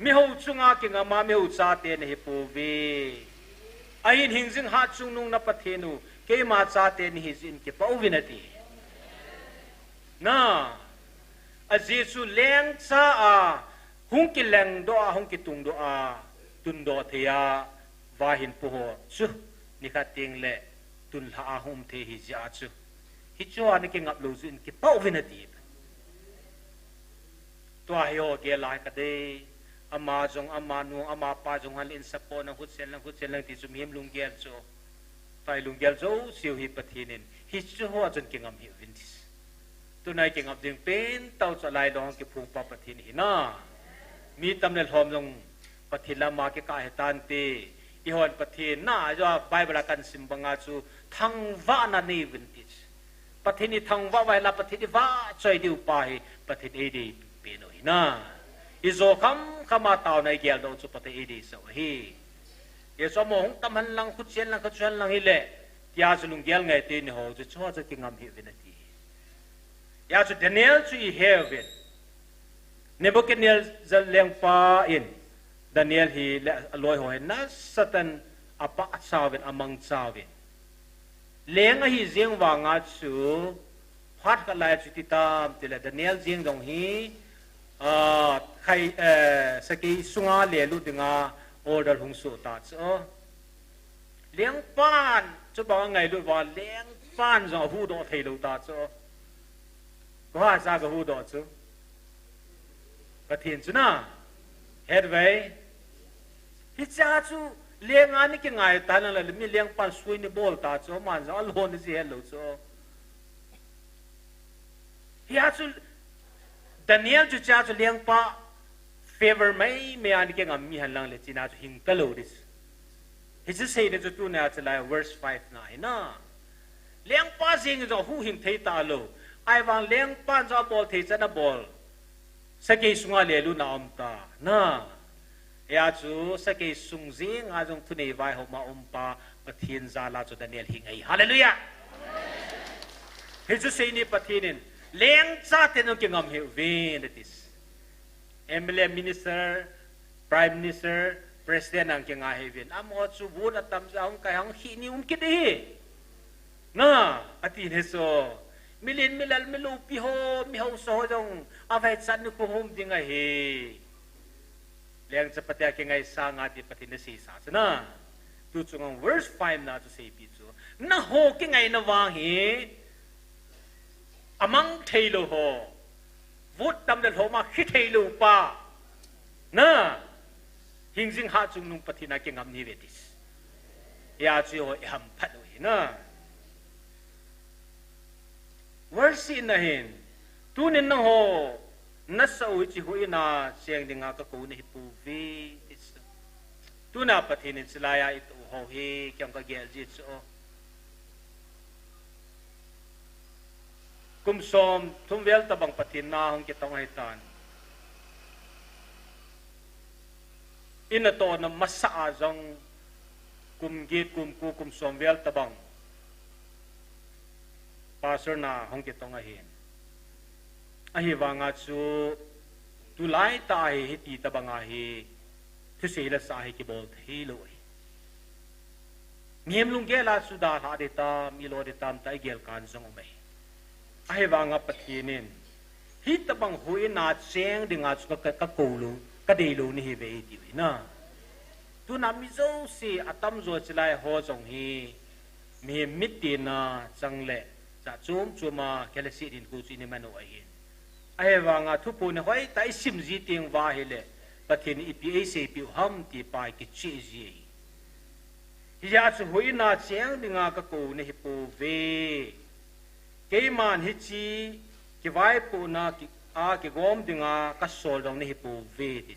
Miho chunga kingam a miho chate nahi pouve. Ahin hingjing hat chungnung na Pathen u, keima chate nahi jeh in kipah uvin ati. Na, ajeh chu lengcha a, hung kilengdoh a, hung kitungdoh a, tundoh thei a, vahin pu ho chu, nikhat teng le, tunlhah a hung um thei ahi jeh a chu. Hichua na kingap lou jeh in kipah uvin ati. Tua hi ho gel lai kadei. Ama jong, ama nu, ama pa jong han in support na huchen lang, huchen lang ti chu mihem lunggel chu. Tua hi lunggel jouse u hi Pathen in. Hichu ho a chun kingam hih uvin ti. Tuna ikingap ding pen tah u chu alai long kiphong pa Pathen hi na. Mi tam le lhom jong Pathen lama kikah hitante. Ihon Pathen na, ajeh a Bible a kasim banga chu thangvahna nei uvin ti. Pathen ithangvah uva ahile Pathen ivahchoi diu pa hi Pathen eidei pen u hi na. Ijo kham kham a taona igeldoh chu Pathen eideisah u ahi. Hichu amaho hung tam hen lang, khuchen lang, khuchen lang hile, tia chu lunggel ngaito ni ho chu chua chu kingam hih uvin ati. Hia chu Daniel chu ihe uvin. Nebuchadnezzar lengpa in Daniel hi le aloi ho hi nasatah in apahcha uvin, amangcha uvin. Leng ahi jeng vanga chu phat khat lai chu iti tam tile Daniel jeng jong hi, ah, khai, eh, sakei sunga lelut dinga order hung soh ta chu. Lengpan chubang angailut vang lengpan jong ahuhdoh thei lou ta chu. Koi a chu agahuhdoh chu? Pathen chu na. Hetve. Hichea chu lenga ana kingai ta nang le mi lengpan sui ana bol ta chu, aman jong alhon ana ji het lou chu. Hia chu Daniel chu chea chu lengpa favor maimai a ana kingam mi hen lang le china chu hing talou ding. Hichu seina chu tuna chu lai verse five na hi na. Lengpa jeng jong huhhing thei talou. Ahivang lengpan jong abol thei chan abol. Sakei sunga lelut na aum ta. Na. Hia chu sakei sung jenga jong thunei vaihom a um pa Pathen jal a chu Daniel hing ahi. Hallelujah. Hichu seini Pathen in lengchate jong kingam hih uvin ati. M L A, minister, prime minister, president jong kingai hih uvin. Amaho chu vote atam jeh a hung kai hung hi ni um kit ahi. Na, ati ne so. Milen milal miloupi ho, mihaosa ho jong avaichat ni kho hom ding ahi. Lengchate a kingai sanga ti Pathen in aseisa chu na. Tu chunga verse five na chu seipeh chu. Nangho kingaina vang hi amang thei lou ho. Vote tam le lhom a khi thei lou pa. Na. Hingjing hat chungnung Pathen a kingam ni uve ti. Hia chu ho ihamphat u hi na. Worship na hin. Tunin nangho, nasa u hiche huhhingna cheng dinga kakou nahi pouve, ti chu. Tuna Pathen in chulai a itoh ho hi, kei jong kagel ji chu. Kum som thum vel tabang Pathen na hung kitong ahitan. Ina tohna masa a jong kum get, kum ko, kum som vel tabang Pastor na hung kitong ahin. Ahivanga chu tulai tah a hi, hiti tabang a hi, thusei la sa hi kibol thei lou ahi. Mihem lunggel a chu dalha ding tam, ilo ding tam, tia igel kan jong um ahi. Ahivanga Pathen in, hitabang huhhingna cheng dinga chu ka, ka, kakou lou, kadei lou nahiuve ati uve. Tuna mi jouse atamjo chulai ho jong hi, mihem mitin a chang le, cha chom chom a, khelhasih din kou chu ina man u ahin. Ahivanga thuphon hoitah isim ji teng uva ahile, Pathen in ipi eiseipeh u ham ti pa kicheh ji ahi. Hijeh chun huhhingna cheng dinga kakou nahi pouve. Keiman hiche kivaipohna ki, a kigom dinga kasol jong nahi pouve, ti.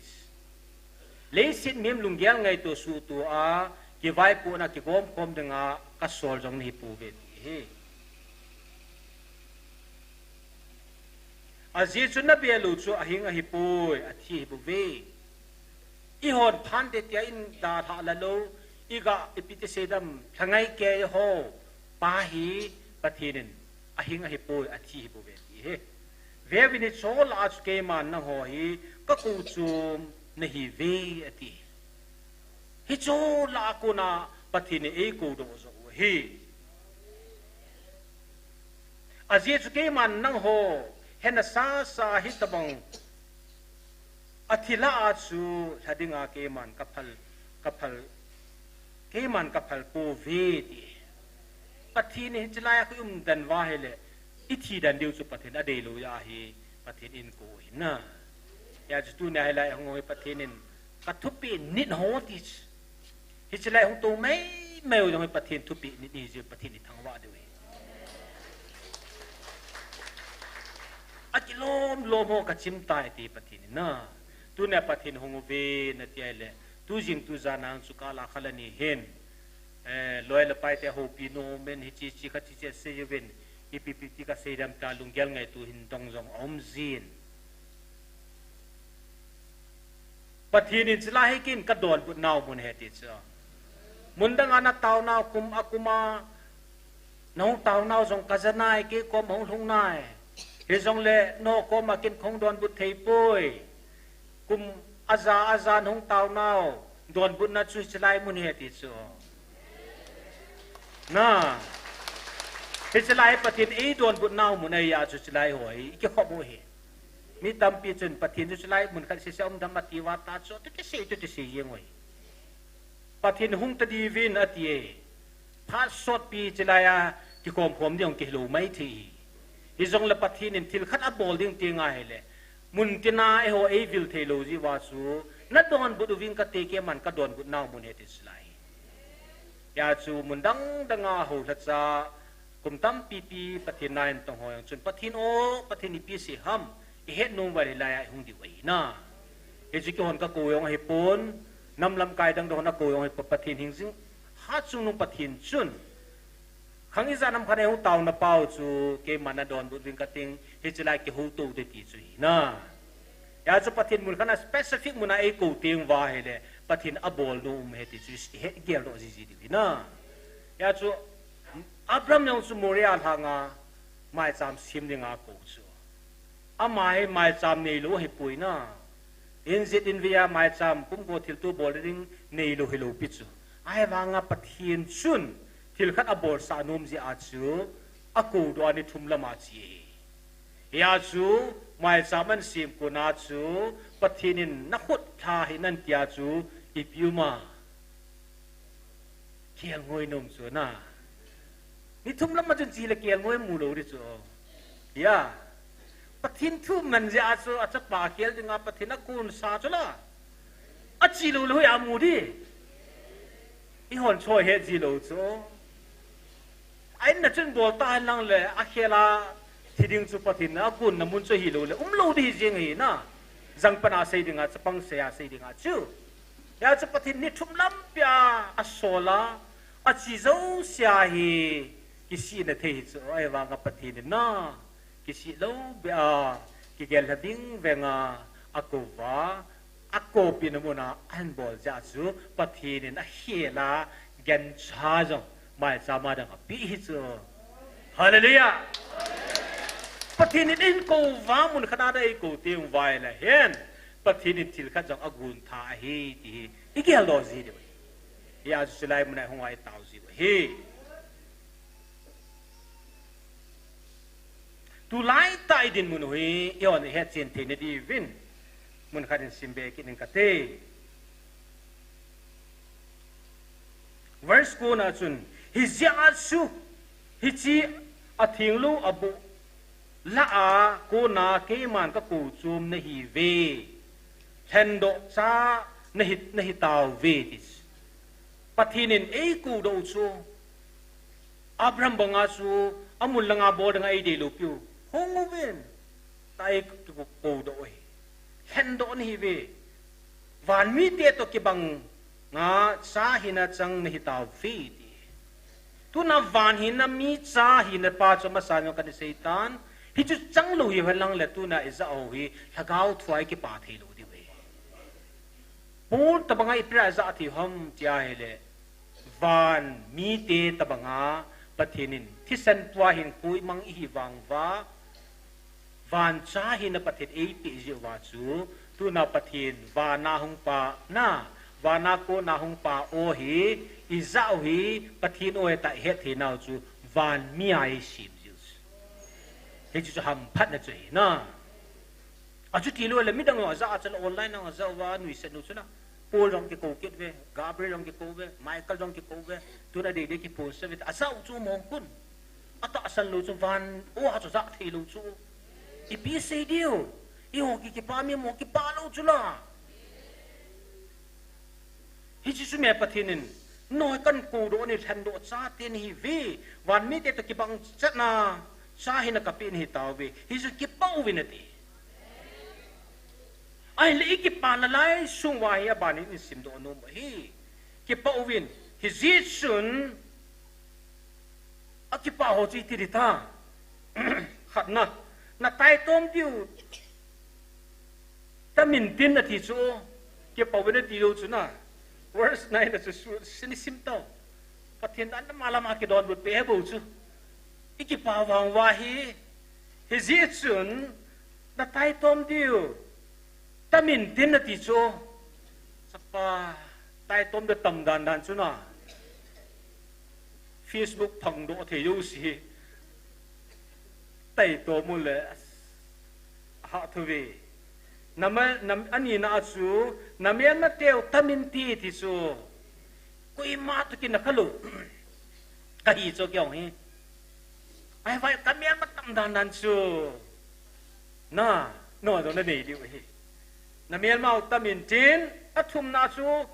Leiset mihem lunggel ngaito suhtoh a kivaipohna kigom khom dinga kasol jong nahi pouve, ti hi. Ajeh chu nabel u chu ahing ahipoi, athi ahibouve. Ihon phante tia idalha la lou, iga ipi ti seidam, lhangai kei ho, pa hi Pathen in ahing ahipoi, athi ahibouve ti hi. Veuvin, hiche lah a chu keiman nangho hi kakou chom nahiuve ati. Hiche lah a kona Pathen in eikoudoh joh u ahi. Ajeh chu keiman nangho hena sasa hitabang athi lah a chu lha dinga keiman kaphal, kaphal, keiman kaphal pouve ti. Pathen in hiche lai a koi umden uva ahile, ithi den diu chu Pathen adei lou jeh a hi, Pathen in eikou ahi. Hijeh chun tunia hilai hung u hi Pathen in kathupeh nit ho ti chu. Hiche lai hung tou maimai u jong hi Pathen thupeh nit ahi jeh, Pathen ithangvah diu ahi. Akilom lom ho kachim tai ti Pathen in. Tunia Pathen hung uve nati ahile, tujing tujan a chu kala khala ni hin, eh, loi le pai te houpi nom in hiche hiche khat hiche asei uvin, ipi ipi ti kasei dem tia lunggel ngaito hin dong jong aum jin. Pathen in chulai hi kin kadonbut nau mun ahi ti chu. Mun dang a natao nau kum a kum a, nahung tao nau jong kaja nai, kei kom hung lhung nai. Hijongle nangho kom a kin kahung donbut thei poi. Kum aja aja nahung tao nau donbutna chu hiche lai mun ahi ti chu. Na. Hiche lai Pathen eidonbut nau mun ahi a chu hiche lai ho hi ikikhop u ahi. Mi tampi chun Pathen chu hiche lai mun khat sese um dem ati uva ta chu, tu kisei, tu kisei jeng u ahi. Pathen hung ta diuvin ati e. Phat sotpi hiche lai a kikhom khom ding jong kihilou maithei. Hijongle Pathen in thil khat abol ding ti ngai ahile, mun tina eiho eivil thei lou jeh uva chu, nadonbut uving kate, keiman kadonbut nau mun ahi ti chu lai. Hijeh chun mun dang dang a houlhacha, kum tampi pi Pathen na hin tong ho jong chun, Pathen o, Pathen ipi sei ham, ihet nom uva ahile hilai a ihung diu ahi. Hichu keihon kakou jong ahipon, nam lamkai dang dang hon akou jong ahipon, Pathen hing jing, hat chungnung Pathen chun, khang ijat ham khat a eihung taona pau chu, keiman nadonbut uving kating, hiche lai kihouto te ti chu ahi. Hijeh chun Pathen mun khat a specific mun a eikou teng uva ahile, Pathen abol nom um ahi ti chu ihet geldoh jiji diu ahi. Hijeh chun Abraham jong chu Moriah lhang a maicham sem dinga akou chu. Ama hi maicham neilou ahipoi. Injet invei a maicham pumgo thilto bol ding neilou hilou pi chu. Ahivanga Pathen chun thil khat abolsah nom jeh a chu akoudoh a ni thum lam a che. Hijeh chun maicham ahin sem kon a chu Pathen in nakhut lha hih in ati a chu ipi um a. Kelngoi nom chu na. Ni thum lam a chun che le kelngoi mu lou ding chu. Hia. Pathen thu man jeh a chu achapa khel dinga Pathen akonsa chu la. Ache lou le hoiya mu ding. Eihon choi het ji lou chu. A in a chun bol ta hen lang le, akhel a Thi ding chu Pathen in agon na mun chu hilou le, umlou ding hi jeng ahi na. Jangpan a sei dinga, chapang sei a sei dinga chu. Hia chu Pathen ni thum lampi a asol a, achi jousea hi kisihna thei hi chu, ahivanga Pathen in na, kisih lou beh a, kigel lha vingveng a, akou uva, akoupina mun a ahin bol jeh chu, Pathen in akhel a, gancha jong, maicham a dang apeh hi chu. Hallelujah! Pathen in eikou uva mun khat a ding eikou teng uva ahile hen, Pathen in thil khat jong agon tha ahi ti hi, igeldoh ji diu ahi. Hia chu chulai mun a hung a itao jiu ahi. Tulai tah idinmun u hi, ihon ihet chen theina diuvin, mun khat in sim be kit ing kate. Verse ko na chun, hijeh a chu, hiche atheng lou aboh lah a kona keiman kakou chom nahiuve. Lhendoh cha nahi, nahi tauve ti chu. Pathen in eikou doh u chu. Abraham banga chu, amul langa bol dinga eidei lou piu. Hung uvin. Tia eikou doh u ahi. Lhendoh nahiuve. Van mite toh kibang a cha hina chang nahi tauve ti. Tuna van hina mi cha hina pa chu amasa jong kana sei tan. Hichu chang lou hihen lang le tuna ijah u hi lhagao thua ikipah thei lou diu ahi. Paul tobanga ipi a ijah thei u ham tia ahile, van mite tobanga Pathen in thisan pua hinkho imang ihi vang uva, van cha hina Pathen eipeh jeh uva chu, tuna Pathen vana hung pa na, vana kona hung pa aw hi, ijah u hi, Pathen aw ahi tia ihet thei nau chu, van mi a eisem jiu chu. Hichu chu hamphatna chu ahi na. Achuti lou le midang jong ajah a chu la online jong ajah uva, nuisat nu chu la. Paul jong kikou kit uve, Gabriel jong kikou uve, Michael jong kikou uve, tuna deidei kiphonsah uve, ajah u chu mong kun. Atahsan lou chu van, o ha chu jah thei lou chu. Ipi sei diu, eiho ki kipa mi mo kipa lou chu la. Hiche chu me Pathen in, noi kakou doh ni lhendoh chate nahiuve, van mite toh kibang chatna, cha hina kapeh nahi tauve, hichu kipah uvin ati. Ahile ikipah nalai sung uva hi abanin isim doh nom u ahi. Kipah uvin, hijeh chun, akipah ho chu iti ding ta. Khatna, nataitom diu, tamin tin ati chu, kipah uvin ati lou chu na. Verse nine na chu su, sini sim tau. Pathen dan na malam a kidonbut peh bou chu. Ikipah vang uva hi, hijeh chun, nataitom diu, tamin tin ati chu. Chapa, taitom diu tam dandan chu na. Facebook phangdoh thei jouse hi. Taitom u le, aha thu ve. Nama, nam, anina a chu, namelmateu tamin ti ti chu. Koima toh kinah khalou. Kahi chu keiho hi. Ahivang kamelma tam dandan chu. Na, no, no, nanei diu ahi. Namelmau tamin tin, athumna chu,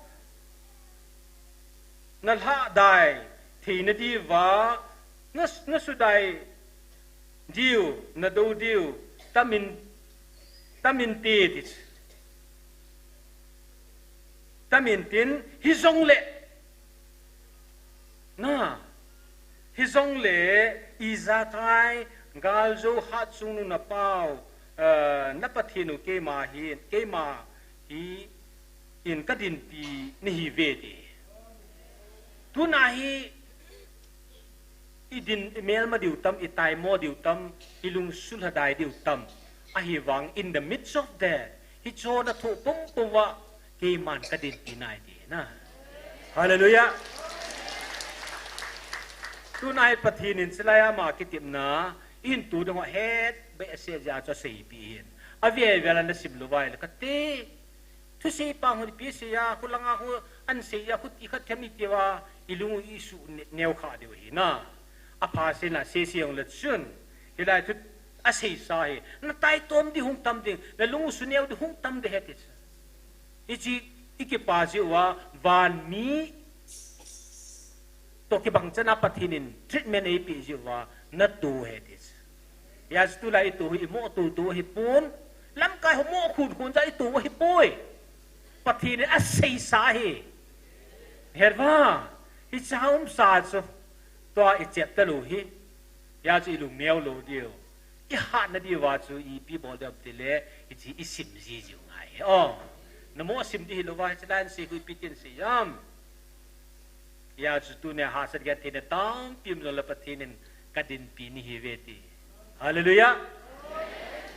nalhahdai theina diuva, na, nasudai diu, nadou diu, tamin, tamin ti, ti chu. Tamin tin, hijongle, na, hijongle, ijakai, galjou hatchungnung napau, eh, na Pathen u keima hi, keima hi, in kadinpi nahiuve ti. Tuna hi, idin, imelma diu tam, itaimo diu tam, ilungsuh lhadai diu tam. Ahivang, in the midst of that, hichona thoh pumpum uva, keiman kadinpi nai ti na. Hallelujah. Tuna hi Pathen in chulai ama kitepna, ihin tu ding ho het behseh jeh a chu aseipi hin. Avel vel a nasim lou uva ahile kati. Thusei pa hon ipi asei a, khulanga khu ahin sei a, khuti khat them iti uva, ilung u isuh ne-, neo kha diu ahi na. Apha seina seisei jongle chun, hilai thu aseisa hi, nataitom ding hung tam ding, nalung u suneo ding hung tam ding ahi ti chu. Hiche, ikipah jeh uva, van mi toh kibang chan a Pathen in treatment eipeh jeh uva, natoh ahi ti chu. Hijeh chun tulai ito hi imo tutu ahipon. Lamkai ho mo khun khun jeh a ito ahipoi. Pathen in aseisa ahi. Herva, hiche umsa chu tua ichep talou hi. Hijeh chun ilung neo lou diu. Ihatna diuva chu ipi bol diu ham itile, hiche isim ji jiu ngai. O, namo sim di hilouva, hiche line se hui pi tin se jam. Hijeh chun tunia hahsat gentheina tampi um jongle Pathen in kadinpi nahiuve ti. Hallelujah.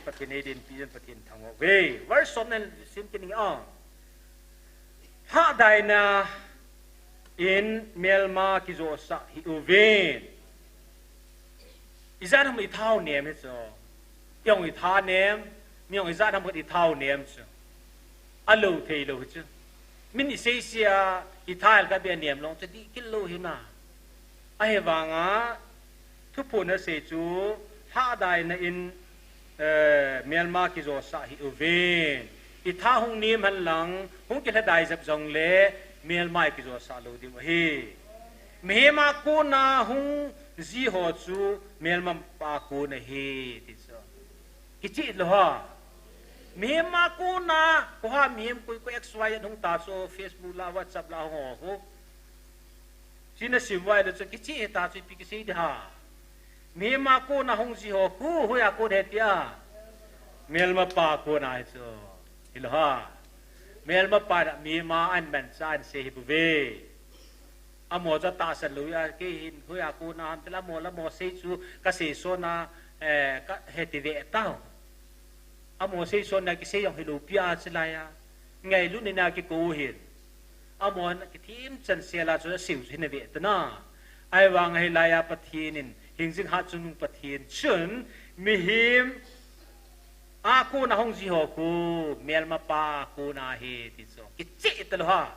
Pathen eidinpi jong Pathen thangvah uve. Verse som nan sim kit inge. Lhahdaina in melma kijosah hih uvin. Ijat ham itha u nem hichu. Ijong itha nem, mi jong ijat ham khat itha u nem chu. Alou thei lou hichu. Min isei sia, itha el kabeh nem long chu dih kit lou hina. Ahivanga, thuphon asei chu, lhahdaina in, eh, melma kijosah hih uvin. Itha hung nem hen lang, hung kilhadai jep jongle, melma kijosah lou diu ahi. Mihem a kona hung ji ho chu, melmapa a kon ahi, ti chu. Kicheh lou ha. Mihem a kona, koiha mihem koi koi X Y Z hung ta chu, Facebook la, WhatsApp la hung ho khu. Chuna sim uva ahile chu kicheh hita chu ipi kisei di ham. Mihem a kona hung ji ho khu, hoiya kon ahi tia. Melmapa a kon ahi chu. Hilou ha. Melmapa in mihem a ahin manchah ahin sei hih bouve. Amaho chu atahsan lou a, kei hin hoiya kona ham tile amaho le amaho sei chu kasei sona, eh, kahe ti ve tau. Amaho sei sona kisei jong hilou pi a chulai a. Ngailutna in akikou hin. Amahon kithem chan sel a chu asei u chu hin ave tana. Ahivanga hilai a Pathen in, hingjing hatchungnung Pathen chun, mihem a kona hung ji ho khu, melmapa a kon ahi ti chu. Kicheh talou ha.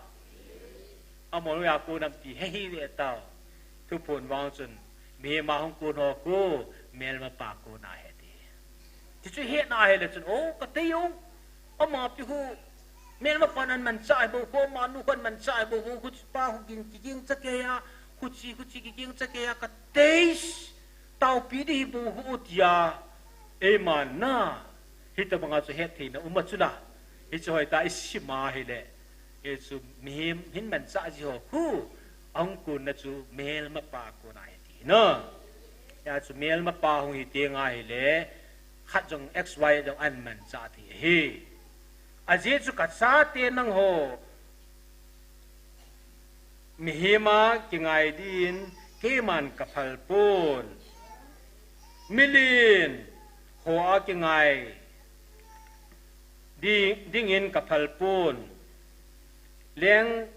Amahon hoiya kon ham ti he hi ve tau. Thuphon vang chun, mihem a hung kon ho khu, melmapa a kon ahi ti. Ti chu hetna ahile chun, o, katei o. Ama pi khu, melmapan ahin manchah ahi bou khu, amanu khu ahin manchah ahi bou khu, khuchipa khu ging, kiging chakei a, khuchi, khuchi kiging chakei a, katei, taopi di hi bou khu tia, eiman na, hitobanga chu hettheina um a chula, hichu hoitah a isim a ahile, hichu mihem hin manchah ji ho khu, ahung konna chu melmapa a kon ahi ti na. Hijeh chun melmapa hung hi teng ahile, khat jong X Y Z jong ahin manchah thei ahi. Ajeh chu kachate nangho, mihem a kingai din keiman kaphal pon. Milen ho a kingai ding, dingin kaphal pon. Leng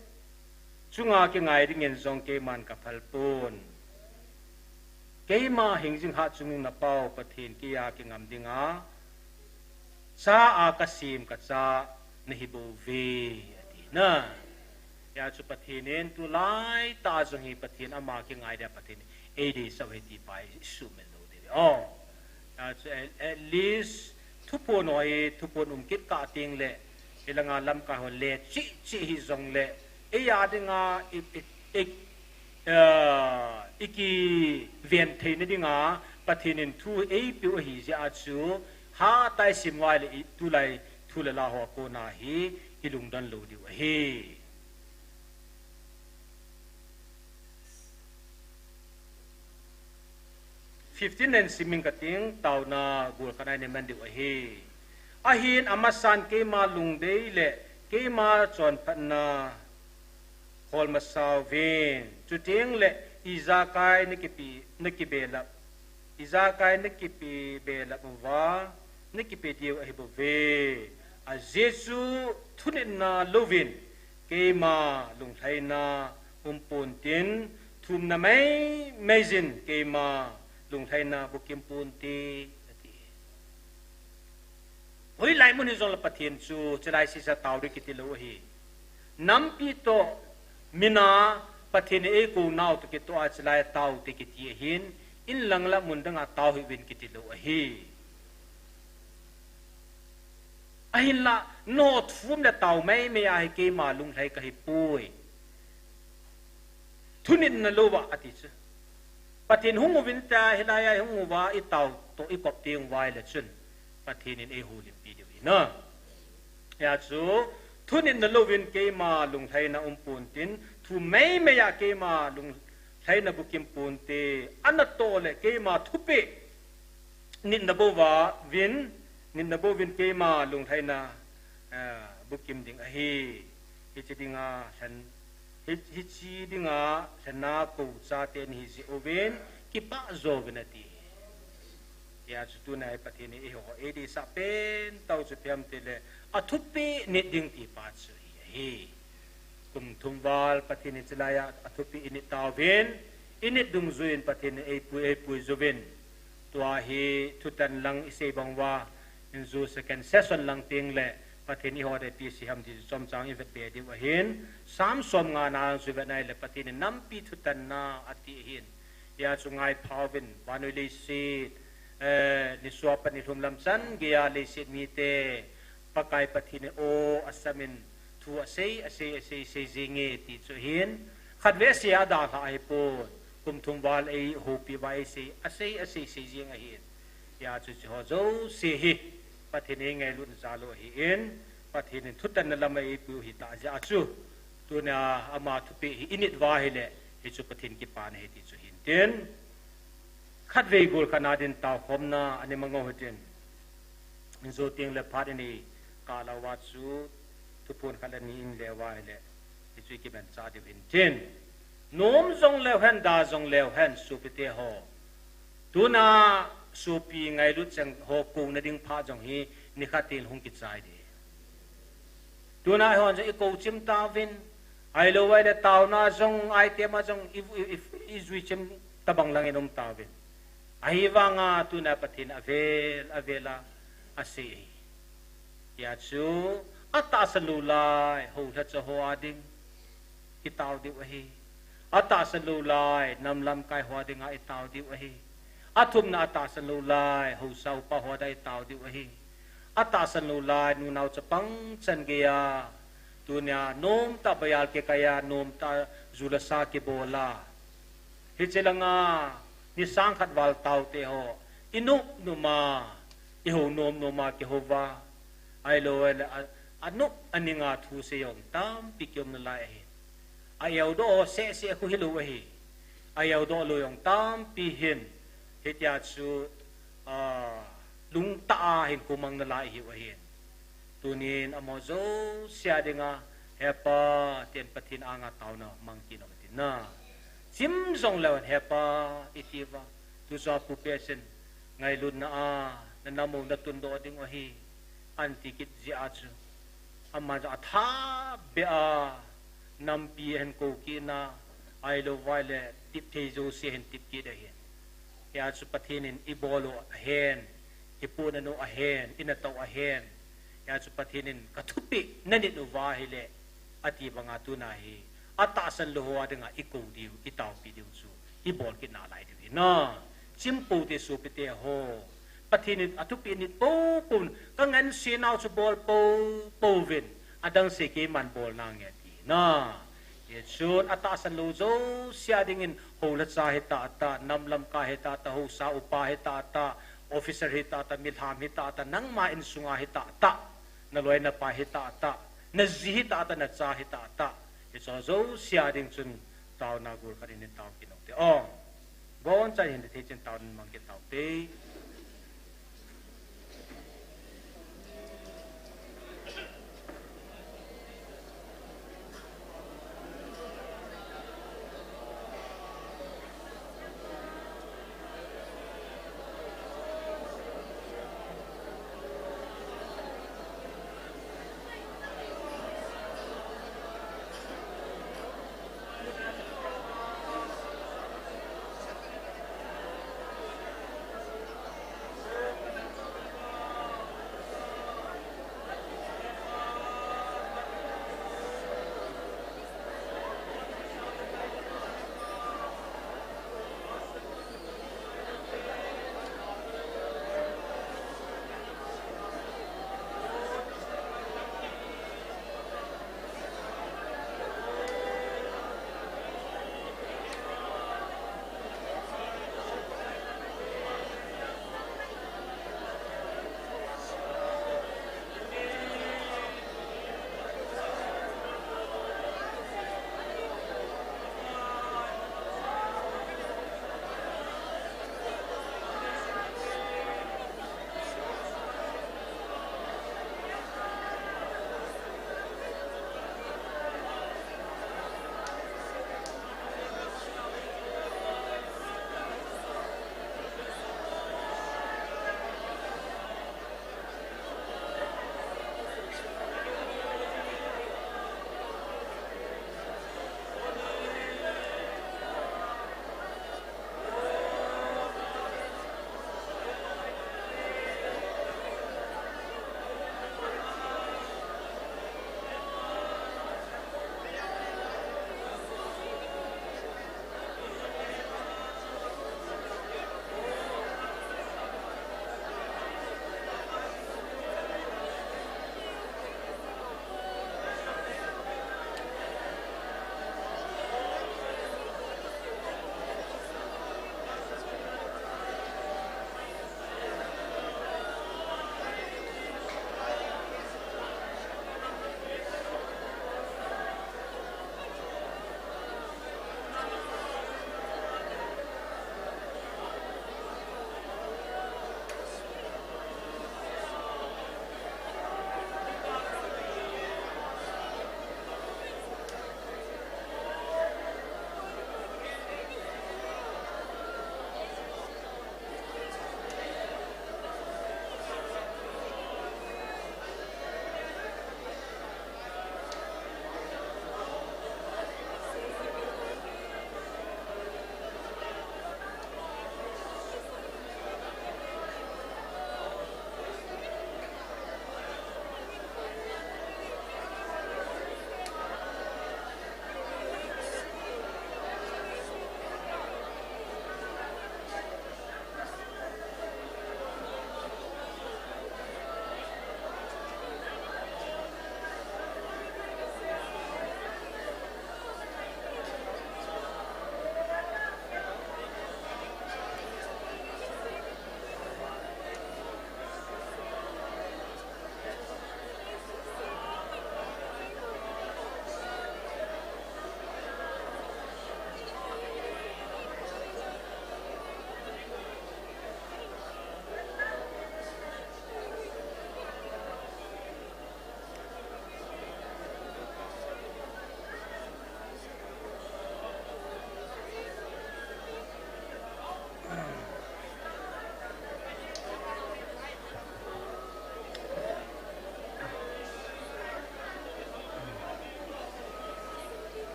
chunga kingai dingin jong keiman kaphal pon. Keima hingjing hatchungnung na Pa u Pathen keiya kingam dinga, cha a kasem kacha nahi bouve, ati na. Hijeh chun Pathen in tulaitah jong hi Pathen ama kingai dia Pathen in eideisah u ahi ti pa hi isuhmil lou diu ahi. O. Hijeh chun at, at least thuphon ho hi, thuphon um kit kah teng le, hilanga lamkai ho le cheh cheh hijongle, eiya dinga, i, i, i, ah, ikiven theina dinga, Pathen in thu eipeh u ahi jeh a chu, hatah a isim uva ahile i, tulai thu le la ho a kona hi, ilungdon lou diu ahi. Fifteen len simin kating, taona gol khat a ina man diu ahi. Ahin amasan keima lungdei le keima chonphatna hol masa uvin. Chuteng le ijakai nakipe, nakibelap, ijakai nakipe belap uva, nakipe diu ahi bouve. Ajeh chu thunitna louvin keima lunglhaina um pontin, thumna mai mai jin keima lunglhaina bukim ponte, ati. Hoilai mun hijongle Pathen chu, chulai sisa tao ding kiti lou ahi. Nampi toh mina Pathen in eikou nau toh kitoh a chulai tao te kiti ahin, in lang la mun dang a tao hih uvin kiti lou ahi. Ahinla, nangho thum le tao mai mai a hi keima lunglhai kahi poi. Thunitna louva ati chu. Pathen hung uvin tia hilai a hung uva i tao toh i kop teng uva ahile chun Pathen in ei houlimpi diu ahi na. Hijeh chun, thunitna louvin keima lunglhaina um ponte, thu meimei a keima lunglhaina bukim ponte, anatoh le keima thupeh nitna bou va vin, nitna bou vin keima lunglhaina, eh, bukim ding ahi. Hiche dinga lhen, hi, hiche dinga lhenna kou chate nahi jeh uvin, kipah jo uvin ati. Hijeh chun tuna hi Pathen in eiho, eideisah pen tao chu ipi ham itile, athupeh nit ding ti pa chu hi ahi. Kum thum val Pathen in chulai a athupeh i nit tauvin, i nit dungjuiyin Pathen in eipui, eipui jiuvin. Tua hi thutan lang i sei bang uva, in ju second session lang teng le Pathen in eiho dinga ipi asei ham ti chu chomcha i vet be diu ahin, Psalm som nga na chu i vet na ahile Pathen in nampi thutanna ati ahin. Hijeh chun ngai phauvin, vannoi leiset, eh, nisuh a pat nilhum lam chan geiya leiset mite, Pakai Pathen in aw asam in thu asei, asei, asei, sei jing e ti chu ahin. Khatvei asei a dalha ahipon. Kum thum val eihoupi uva eisei, asei, asei, sei jing ahin. Hijeh chun hicheho jouse hi Pathen in eingailutna jal u ahin, Pathen in thutanna lam a eipui u ahitah jeh chun, tuna ama thupeh hi i nit uva ahile, hichu Pathen kipana ahi ti chu hin tin. Khatvei gol khat na din taokhomna ana mang u hitin. In jou teng le phat in i kah lou uva chu thuphon khat le ni in le uva ahile, hichu i kimanchah diu hin tin. Nom jong leu hen, da jong leu hen, sopite ho. Tuna sopi ngailut cheng ho kouna ding phat jong hi nikhat in hung kichai ding. Tuna eihon jong i kou chim tauvin, ahilou ahile taona jong, item a jong i, i, i, i jui chim tabang lang in um tauvin. Ahivanga tuna Pathen avel, avel a asei ahi. Hijeh chun, atahsan lou lai, houlhacha ho a ding i tao diu ahi. Atahsan lou lai, nam lamkai ho a dinga i tao diu ahi. Athumna atahsan lou lai, haosa upa ho a dinga i tao diu ahi. Atahsan lou lai, nunao chapang chan geiya, tunia nomtah baiyal kikai a, nomtah ju le sa kibol a, hiche langa ni sang khat val taote ho, i nop nop a, i hou nom nom a kihou uva, ahilou le a, a nop a ning a thu sei jong tampi kium nalai ahi. A eudoh ho seh seh khu hilou ahi. A eudoh lou jong tampi hin, hitia chu, a, lungtah a hin khu mang nalai ahiu ahin. Tunin amaho jouse a dinga, He Pa, tin Pathen anga taona mang kit u hitin na. Chim jong leu hen, He Pa, i ti uva. Tu jong Pu Pesin, ngailutna a, na nam u na tundoh ding u ahi, ahin ti kit jeh a chu, aman jong atha beh a, nampi ahin kou kit na, ahilou vai le, tep thei jouse ahin tep kit ahin. Hijeh chun Pathen in i bol u ahin, i pohnat u ahin, i natoh u ahin. Hijeh chun Pathen in ka thupeh na nit uva ahile, ati banga tuna hi, atahsan lou ho a dinga i kou diu, i taopi diu chu, i bol kit nalai diu ahi na. Chim pou te sopite ho. Pathen in athupeh nit pou pou, ka ngansena u chu bol pou pouvin, adang sei keiman bol nange ati na. Hichun atahsan lou jouse a dingin, houlacha hi tahtah, nam lamkai hi tahtah, haosa upa hi tahtah, officer hi tahtah, milham hi tahtah, nangma insunga hi tahtah, na loi na pai hi tahtah, na ji hi tahtah, na cha hi tahtah. Hicheho jouse a ding chun taona gol khat in i tao kit u hite. O, boncha hin thei chan taona mang kit u hite.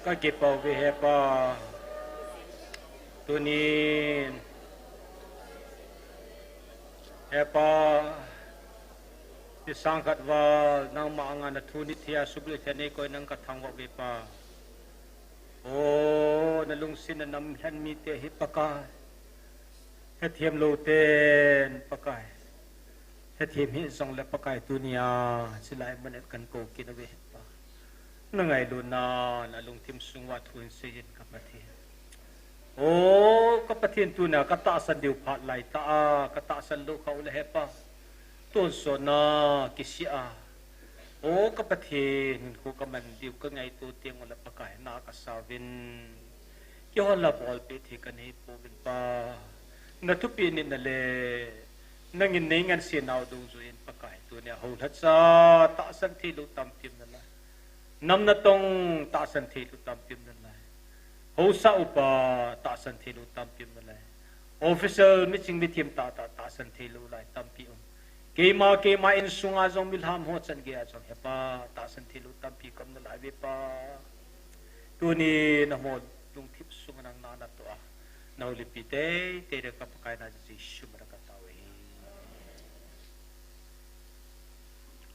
Ka kipah uve he Pa. Tunin, he Pa, ni sangkhat val nangma anga na thu nit thei a suklut thei a nei koi nang ka thangvah uve Pa. O, na lungsetna namlhen mite hi Pakai, hethem lou ten Pakai, hethem hih jongle Pakai, tunia chilai mun in kan kou kit uve Pa. Na ngailutna, na lungthim sung uva thu hin seiyin ka Pathen. O ka Pathen, tunia ka tahsan diu phat lai tah a, ka tahsan lou kha uleh he Pa, tonsot na kisih a, o ka Pathen, hinkho ka man diu ka ngaito teng uleh Pakai, na ka sa uvin. Kihol a bolpeh thei ka nei pouvin Pa. Na thupeh nitna le nangin nei ngansena u dungjuiyin Pakai, tunia houlhacha tahsan thei lou tampi um nalai. Nam natong tahsan thei lou tampi um nalai. Haosa upa tahsan thei lou tampi um nalai. Official miching mithem tahtah tahsan thei lou lai tampi um. Keima, keima insunga jong, milham ho chan geiya jong he Pa, tahsan thei lou tampi ka um nalai uve Pa. Tunin amaho lungthim sunga nang na natoh a, na houlimpi teitei ding ka Pakai na Jesu min a ka tao e.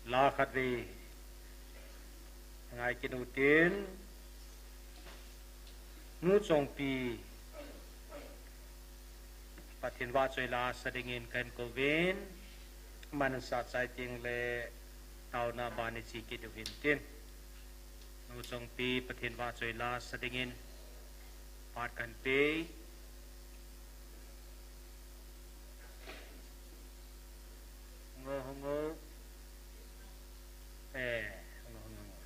La khatvei ngai kit u hitin, Nu Chongpi, Pathen vahchoi la sa dingin kahin kouvin, aman sa chai teng le taona ban iche kit diu hintin. Nu Chongpi, Pathen vahchoi la sa dingin phat kahin pe. Ngo, ngo. Eh, ngo, ngo, ngo.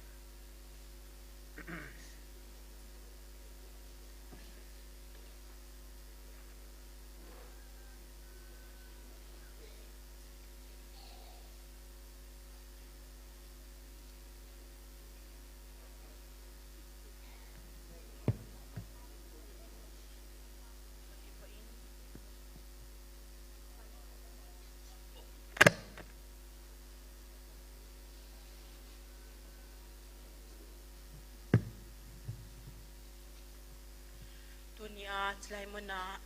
Tunia chilai muna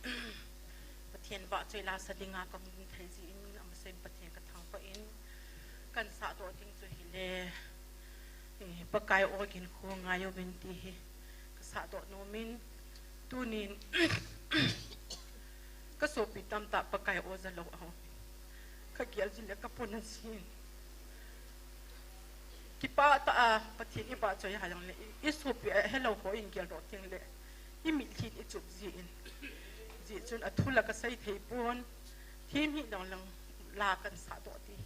Pathen vahchoi la sa dinga ka um thei jeh in, amasapen Pathen ka thangvah in, kahin sahdoh ding chu hile, eh, Pakai o hinkho ngai uvin ti hi ka sahdoh nom in, tunin ka sopi tamtah Pakai o ja lou aum in, ka gel jing le ka pon asin. Kipah tah a Pathen i vahchoi a jongle i, i sopi a helou ho in geldoh teng le i mitlhi in i chup jin. Hijeh chun athu la ka sei thei pon, thim hih jongleng la kahin sahdoh ti.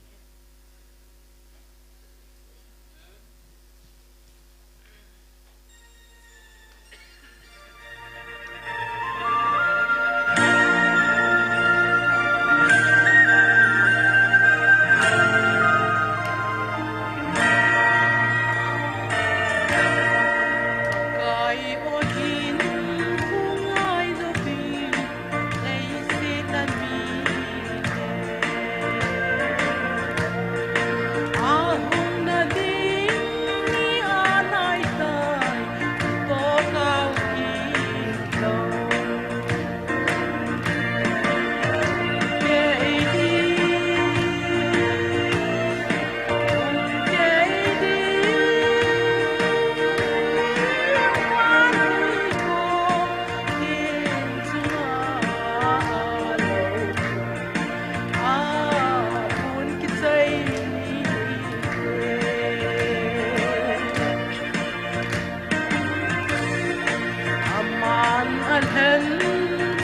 Aman alhen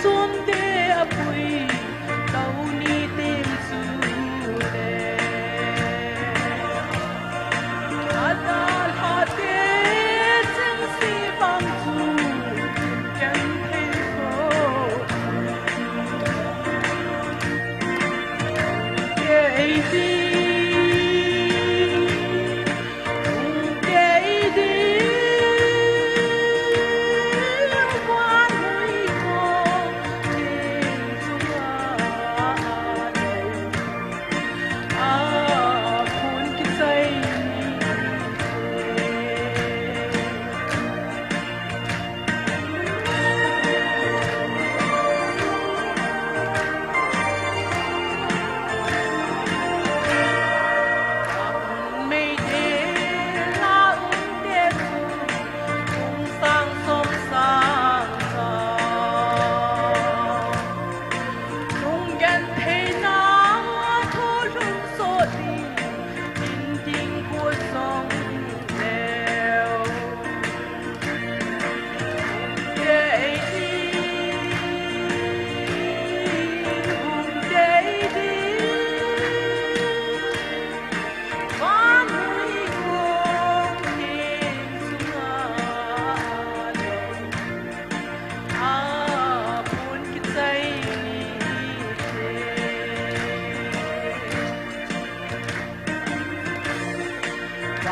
chom te apui, tuni teng chule adalha te chengse bang chu ken thei kho. Kei hi Kei ding, vanui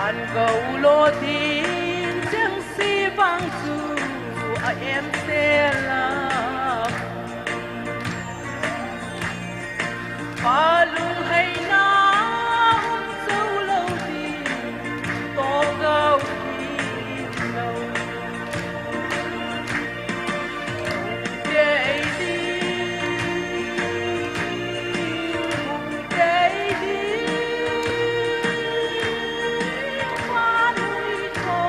An gou lo ding cheng si vang chu a em sel a. Pa lungheina um chou lo ding, to gou ding lo. Kei ding, kei ding, pa nui tho,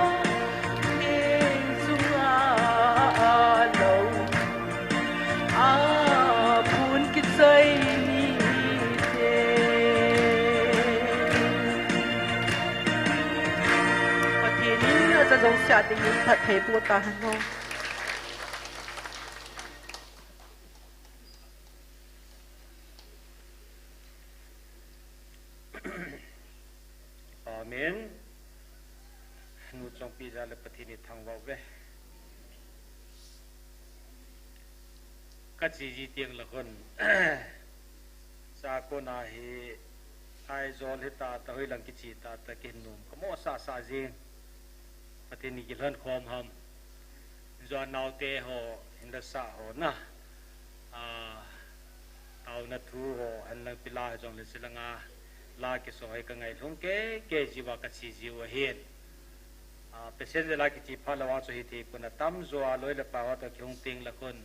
kei sunga lo. A phun kichai ni te. Pathen in aja jong sia dingin phatthei boh tahen o. Amen. Nu Chongpi jal le Pathen ithangvah uve. Kache ji teng le khun. Chakona hi Aizawl hi tata, hoilang kiche tata kihin nom. Kamo sasa jing. Pathen in kilhon khom ham. Juan naote ho, hinla sa ho na. A, taona thu ho, anlang pila jong le silanga. La kiso hei kangai lhung kei, kei jiuva kache jiu ahin. A, passenger la kiche phat lou a chu hithei pon atam jo a loi le pai ho toh kihung teng le khun.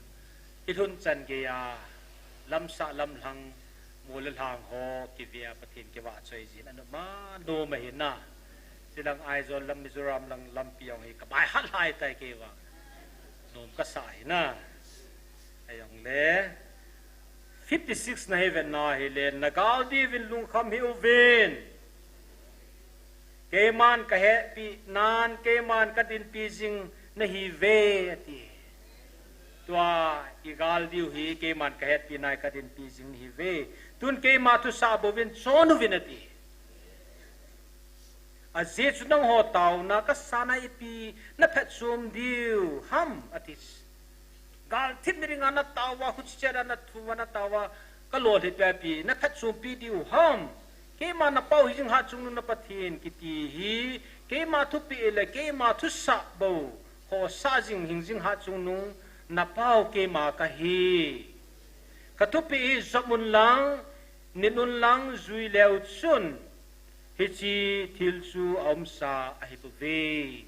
Kilhun chan gei a, lamsah lamlhang, mol le lhang ho, kivea Pathen kivahchoi jin, anu ma, nom ahi na. Silang Aizawl lam Mizoram lang lampi jong hi, kabai hat lhai tai kei va. Nom kasa hi na. Ajong le, fifty six na hi ven na hile, na gal diuvin lungkham hih uvin. Keiman kahetpi nan, keiman kadinpi jing nahiuve, ati. Tua i gal diu hi, keiman kahetpi nan kadinpi jing nahiuve. Tun keima thusah bouvin chon uvin ati. Ajeh chu nangho taona kasana ipi naphatchom diu ham, ati. Gal thip ni dinga natao uva, huchi cheh a nathu uva natao uva, kalolhin peh pi, naphatchompi diu ham. Keima napao hijing hatchungnung na Pathen kiti hi, keima thupeh le keima thusah bou, khosa jing hingjing hatchungnung, napao keima kahi. Kathupeh hi jop un lang, nit un lang, jui leu chun, hiche thil chu aumsa ahibouve.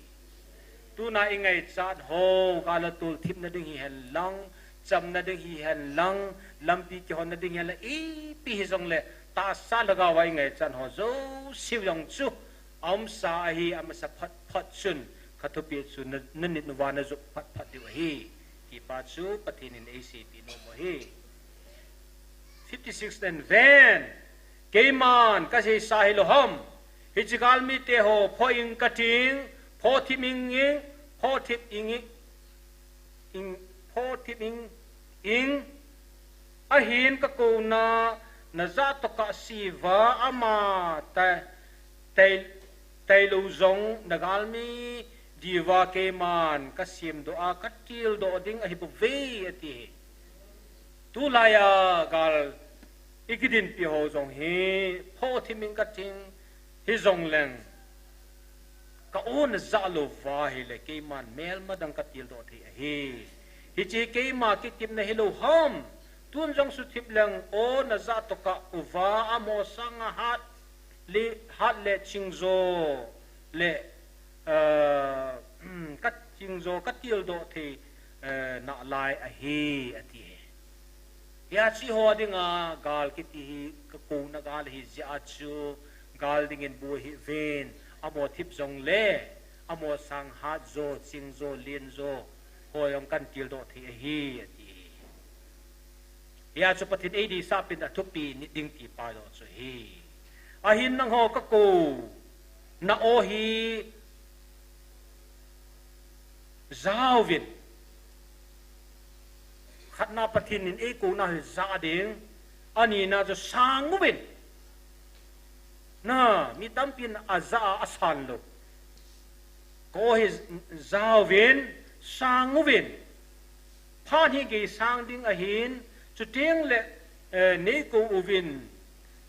Tuna ingaichat ho, gal a tolthip nading hihen lang, chamna ding hihen lang, lampi kihon nading hihen lang, ipi hijong le, tahsa lhagao a ingaichat ho jouse jong chu, aumsa ahi, amasa phat phat chun, kathupeh chu na, nanit uva najop phat phat diu ahi. Tipa chu Pathen in eiseipeh nom u ahi. Fifty six and ven, keiman kaseisa hilou ham. Hiche galmite ho, pho ing kating, pho thip ing ing, pho thip ing ing, ing, pho thip ing ing. Ahin kakouna, najah tokah siva ama ta, tai, tailou jong, nagalmi diuva keiman kasemdoh a, katildoh ding ahibouve, ati. Tulai a gal ikidinpi ho jong hi, pho thip ing kating, hijong leng, ka-o najah louva ahile, keiman melma dang katildoh thei ahi. Hiche keima kitepna hilou ham. Tun jong suthip leng, o najah tokah uva, amo sanga hat le, hat le ching jo le, eh, kaching jo, katildoh thei, eh, nalai ahi, ati. Hiche ho dinga gal kiti hi kakouna gal ahi jeh a chu, gal dingin boi hih uvin, amo thip jong le, amo sang hat jo, ching jo, len jo, ho jong katildoh thei ahi, ati. Hia chu Pathen eideisah pen athupi nit ding tipa joh chu ahi. Ahin nangho kakouna o hi jauvin. Khatna Pathen in eikouna hi ja ding. Anina chu sang uvin. Na, mi tampin aja a, asan lou. Ka o hi jauvin, sang uvin. Phat hi gei sang ding ahin, chuteng le, eh, neikou uvin.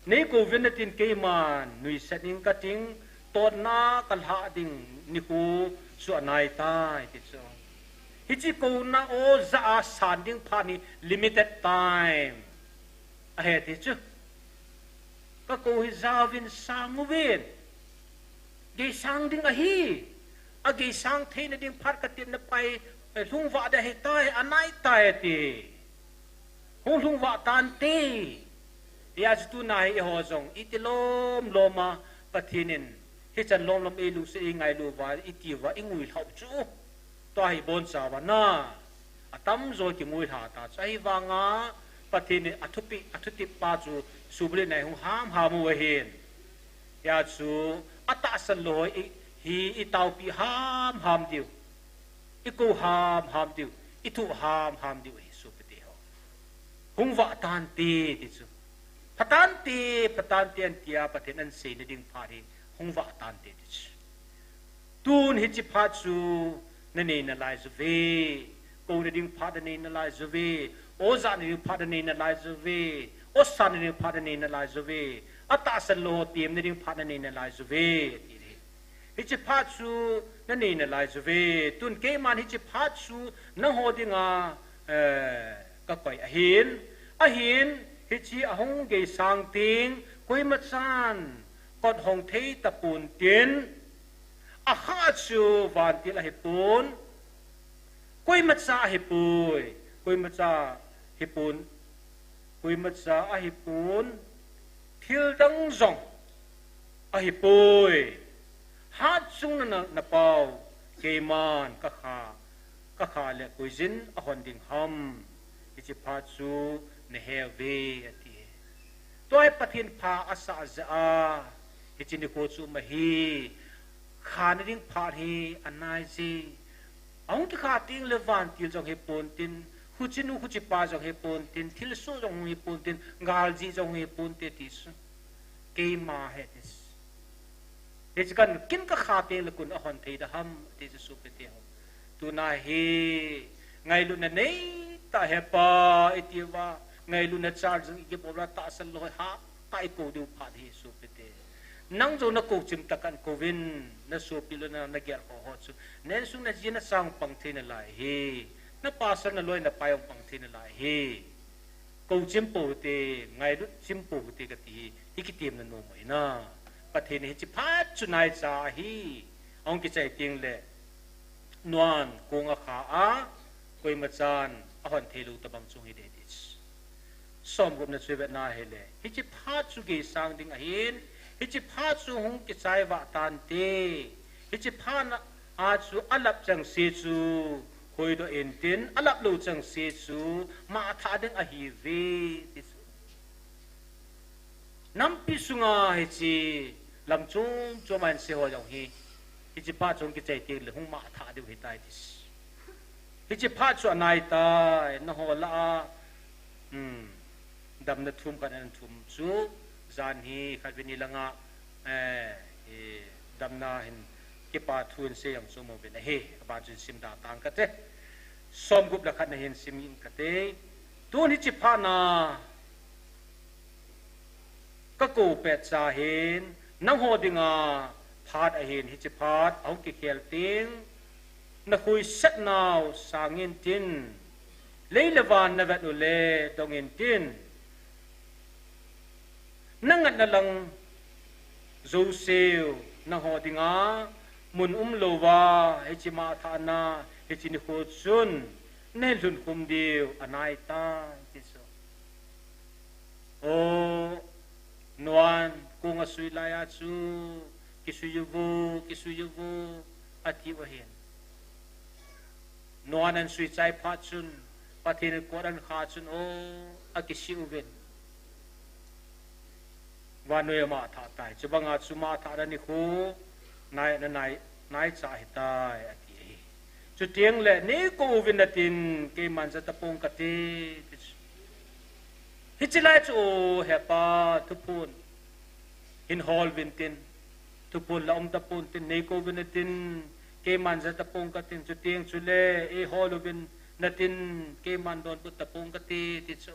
Neikou uvin natin keiman nuisat ing kating, tonna kalha ding nikho chu anaitai ti chu. Hiche kouna o ja a san ding phat hi limited time ahi ti chu. Kakou hi jaovin sang uvin. Geisang ding ahi. Ageisang theina ding phat katin na pai, eh, lhungvah ding ahitai, anaitai ati. Hung lhungvah tante. Hijeh chun tuna hi eiho jong iti lomlom a Pathen in hichan lomlom eilungset eingailu uva, iti uva, inguilhau chu. Tua hi bonchauva na. Atamjo kinguilha ta chu. Ahivanga Pathen in athupi, athutep pa chu subulin a ihung hamham u ahin. Hijeh chun atahsan lou ho hi, hi itaopi hamham diu. Ikou hamham diu, ithoh hamham diu ahi sopite ho. Hungvah tante ti chu. Phatante, phatante antia Pathen in aseina ding phat hi hungvah tante ti chu. Tun hiche phat chu nanei nalai uve. Kouna ding phat nanei nalai uve. O jana ding phat nanei nalai uve. O sanna ding phat nanei nalai uve. Atahsan lou ho temna ding phat nanei nalai uve. Ati hi. Hiche phat chu nanei nalai uve. Tun keiman hiche phat chu nangho dinga, eh, kakoi ahin. Ahin, hiche ahung geisang teng, koimachan kot hong thei tapon tin, akha chu vantil ahipon, koimacha ahipoi, koimacha ahipon, koimacha ahipon, thil dang jong ahipoi. Hatchungnung na, napao, keiman kakha, kakha le koiyin ahon ding ham. Hiche phat chu nahe uve ati. Tua hi Pathen pha asah jeh a, hiche nikho chu um ahi. Khana ding phat hi anai je. Ahung kikha teng le vantil jong hipon tin, huchenu huchipa jong hipon tin, thilsoh jong hipon tin, galjih jong hipon te ti chu. Keima ahi ti chu. Hiche kan kin kakha teng le koin ahon thei da ham ti chu sopite ho. Tuna hi ngailutna neitah hepa iti uva, ngailutna charge jong ikibol uva tahsan lou ho ha ta ikou diu phat hi sopite. Nang jong nakou chim tah a kou vin, nasopi lou na, nagel ho ho chu. Na insung naji nacha pang thei nalai ahi. Na pastor naloi napai pang thei nalai ahi. Kou chim pou hite, ngailut chim pou hite kati hi, hi kitemna nom ahi na. Pathen in hiche phat chu naicha ahi. Ahung kichai teng le, nuan kong akha a, koimachan ahon thei lou tabang chu hung hi ding ahi ti chu. Somgupna chu ivetna hile, hiche phat chu geisang ding ahin, hiche phat chu hung kichai vah tante, hiche phat a chu alap chengse chu hoidoh intin, alap lou chengse chu mangthah ding ahiuve ti chu. Nampi sunga hiche lam chom chom a insung ho jong hi, hiche phat chu hung kichai teng le hung mangthah diu ahitai ti chu. Hiche phat chu anaitai, nangho lah a, hmm, damna thum khat ahin thum chu, jan hi khatvei ni langa, eh, eh, damna hin kipa thu hin sei jong chu mo vin ahi, aban chun sim da tang kate. Somgup le khat na hin sim in kate. Tun hiche phat na, kakou pet cha hin, nangho dinga phat ahin, hiche phat ahung kikhel teng, nakhuisat nau sang intin, lei le van navet u le dong intin, nangatna lang jouseu, nangho dinga mun umlouva, hiche mangthahna, hiche nikho chun nahin lhunkhum diu anaitai ti chu. O, nuan kong asui laiya chu, kisui uvo, kisui uvo, ati u ahin. Nuan ahin sui chai phat chun, Pathen kot ahin kha chun, o, akisih uvin. Vannoi a mangthah tai. Chubanga chu mangthahna nikho, nai, na nai, naicha ahitai, ati ahi. Chuteng le, neikou uvin natin, keiman ja tapong kate, ti chu. Hiche lai chu, o, hepa, thuphon hin hol uvin tin, thuphon la um tapon tin, neikou uvin natin, keiman ja tapong katin, chuteng chule, eihol uvin natin, keiman donbut tapong kate, ti chu.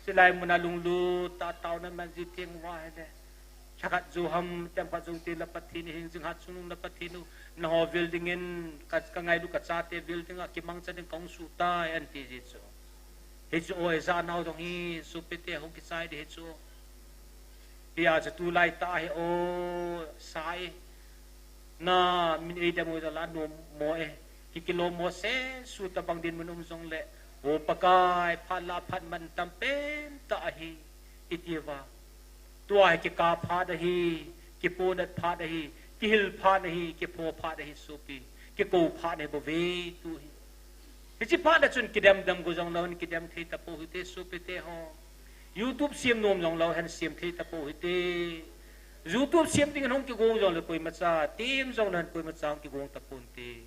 Chulai muna lunglut tah a taona man ji teng uva hile, Lhakhat jou ham, themkhat jou teng le Pathen in, jingkah chungnung le Pathen in, nangho vil dingin, ka, ka ngailu kachate vil dinga kimangcha ding kahung suhtai, ati ji chu. Hichu o, ijat nau jong hi, sopite, hung kichai ding hichu. Hijeh chun tulai tah hi o, sa e. Na min eidem u jong le anom mo e. Ki, kilom mo sesu tabang dinmun um jongle, O Pakai, phat la phat mantam pen tah ahi, iti uva. Tua hi kikap phat ahi, kipohnat phat ahi, kihil phat ahi, kipho phat ahi sopi, kikou phat ahi bou ve tu hi. Hiche phat le chun kidem dem go jong lou hen kidem thei tapou hite sopite ho. YouTube sem nom jong lou hen sem thei tapou hite. YouTube sem ding in hung kigong jongle koimacha, tem jong lou hen koimacha hung kigong taponte.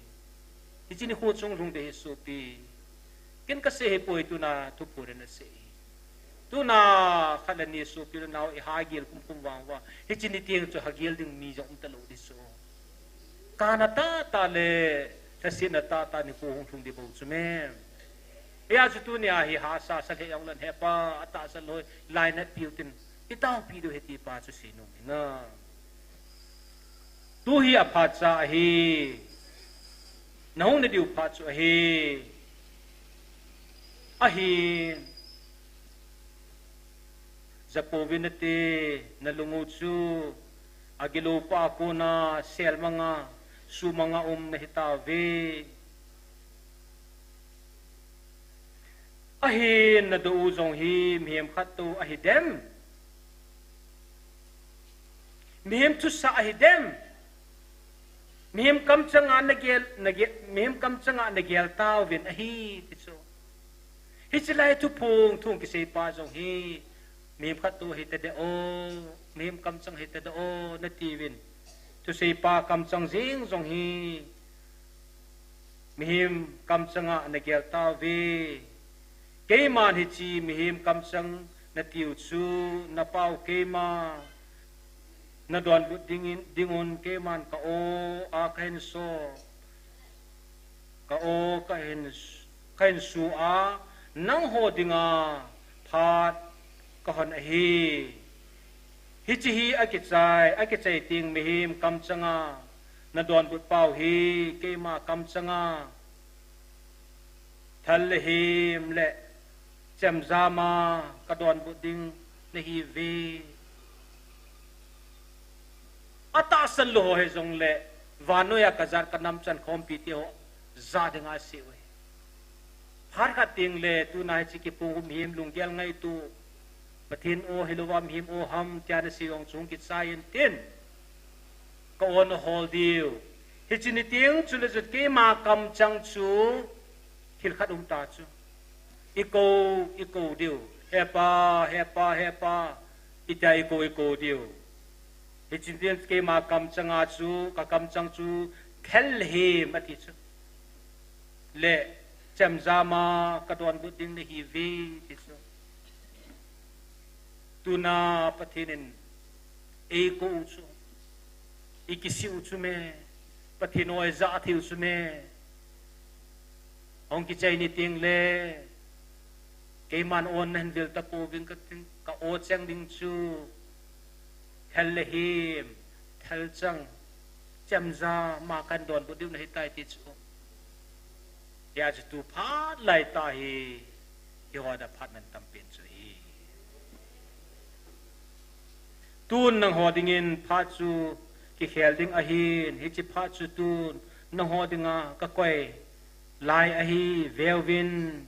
Hiche nikho chung lhung ding hi sopi. Ken kasei hipoi, tuna thuphon in asei hi. Tuna khat le ni sopi le nao iha gel kumkum vang uva, hiche ni teng chu ha gel ding mi jong um talou ding chu. Kana tahtah le lhasetna tahtah nikho hung lhung ding bou chu me. Hijeh chun tunia hi hahsa sa lheh jong leu hen Hepa, atahsan lou lainat piu tin, itaopi diu ahi ti pa chu seinom ing. Tu hi aphatcha ahi. Nahung nadiu phat chu ahi. Ahin, japouvin nate, nalung u chu agilou pa a kona selmanga, sumanga um nahitauve. Ahin, nadoh u jong hi mihem khattou ahidem? Mihem thusah ahidem? Mihem kamchanga nagel, nagel, mihem kamchanga nagel tauvin ahi, ti chu. Hiche lai thuphong thu kisei pa jong hi mihem khattou ahitadeh o, mihem kamchang ahitadeh o, natiuvin. Thusei pa kamchang jeng jong hi mihem kamchanga nagel tauve. Keiman hiche mihem kamchang natiu chu, napau keima nadonbut dingin, dingun keiman ka o a kahin so, ka o kahin, kahin su a, nangho dinga phat kahon ahi. Hiche hi akichai, akichai teng mihem kamchanga nadonbut pau hi keima kamchanga thal le hem le chemjama kadonbut ding nahiuve. Atahsan lou ho hijongle, vannoiya kajat kanamchan khompi teho ja dinga asei uve. Phat khat tengle, tuna hiche kipung u mihem lunggel ngaito, Pathen o hilouva mihem o ham tia nasei jong chu hung kichai intin, ka o nahol diu. Hiche ni teng chule jut keima kamchang chu thil khat um ta chu. Ikou, ikou diu. Hepa, Hepa, Hepa, itia ikou, ikou diu. Hiche ni teng keima kamchanga chu, kakamchang chu thal le hem ati chu, le chemjama kadonbut ding nahiuve ti chu. Tuna Pathen in eikou u chu, ikisih u chu me, Pathen o ijah thei u chu me. Hung kichai ni tengle, keiman o nahin vil tapouvin kating, ka o cheng ding chu thal le hem, thalchang, chemjama kahin donbut diu nahitai ti chu. Hijeh chun tu phat laitah hi, kihona phat mantam pen chu ahi. Tun nangho dingin phat chu kikhel ding ahin, hiche phat chu tun nangho dinga kakoi lai ahi, veuvin,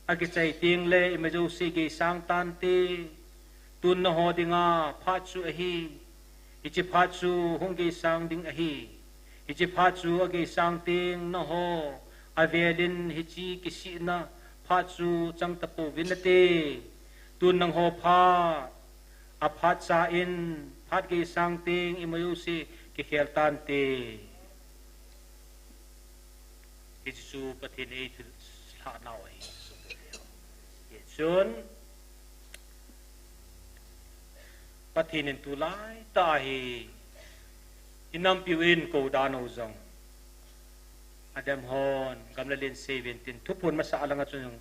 akichai tengle ima jouse geisang tante. Tun nangho dinga phat chu ahi, hiche phat chu hung geisang ding ahi. Hiche phat chu ageisang teng nangho avelin hiche kisihna phat chu chang tapouvin nate. Tun nangho phat, aphatcha in phat geisang teng ima jouse kikhel tante. Hiche chu Pathen in eithulhah nau ahi. Hichun Pathen in tulaitah hi inampiu in kou dan u jong, Adam hon gamla len seiuvin tin, thuphon masa alanga chun jong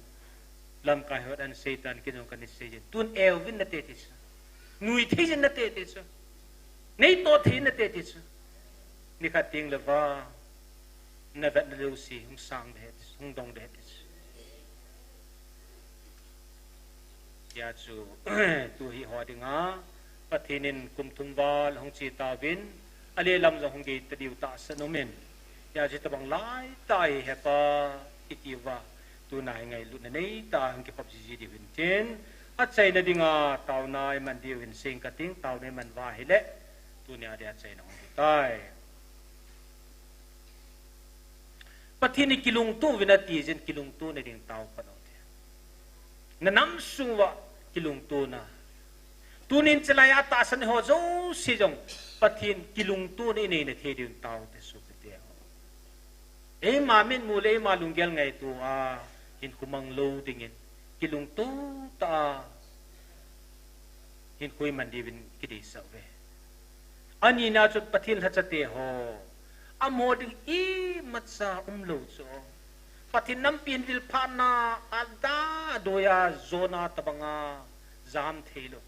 lamkai hon aseitan, ken jong kana seijin, tun euvin nate ti chu. Nuithei jin nate ti chu. Nei to thei nate ti chu. Nikhat teng le vang, na vetna jouse hung sang de, hung dong de ti chu. Hijeh chun, tu hi ho dinga, Pathen in kum thum val hung che tauvin, ale lam jong hung gei ta diu tahsan um in. Hijeh chun tabang lai tah hi hepa, iti uva, tuna hi ngailutna nei tah a hung kiphop jiji diu hin tin, achaina dinga, taona iman diu hin sing kating, taona iman uva ahile, tunia dia achaina hung hi tai. Pathen in kilungto uvin ati jeh in kilungto na ding tao pan u te. Na nam sung uva kilungto na. Tunin chelai a tahsan ho jouse jong Pathen kilungto na inei na thei diu tao te sopite ho. Eima mitmu le eima lunggel ngaito a hinkho mang lou dingin kilungto tah a hinkho iman diuvin kideisah uve. Anina chun Pathen lhacha te ho. Amaho ding imacha umlou chu. Pathen nampi hin vilphatna a da doi a jona tabanga jam theilou.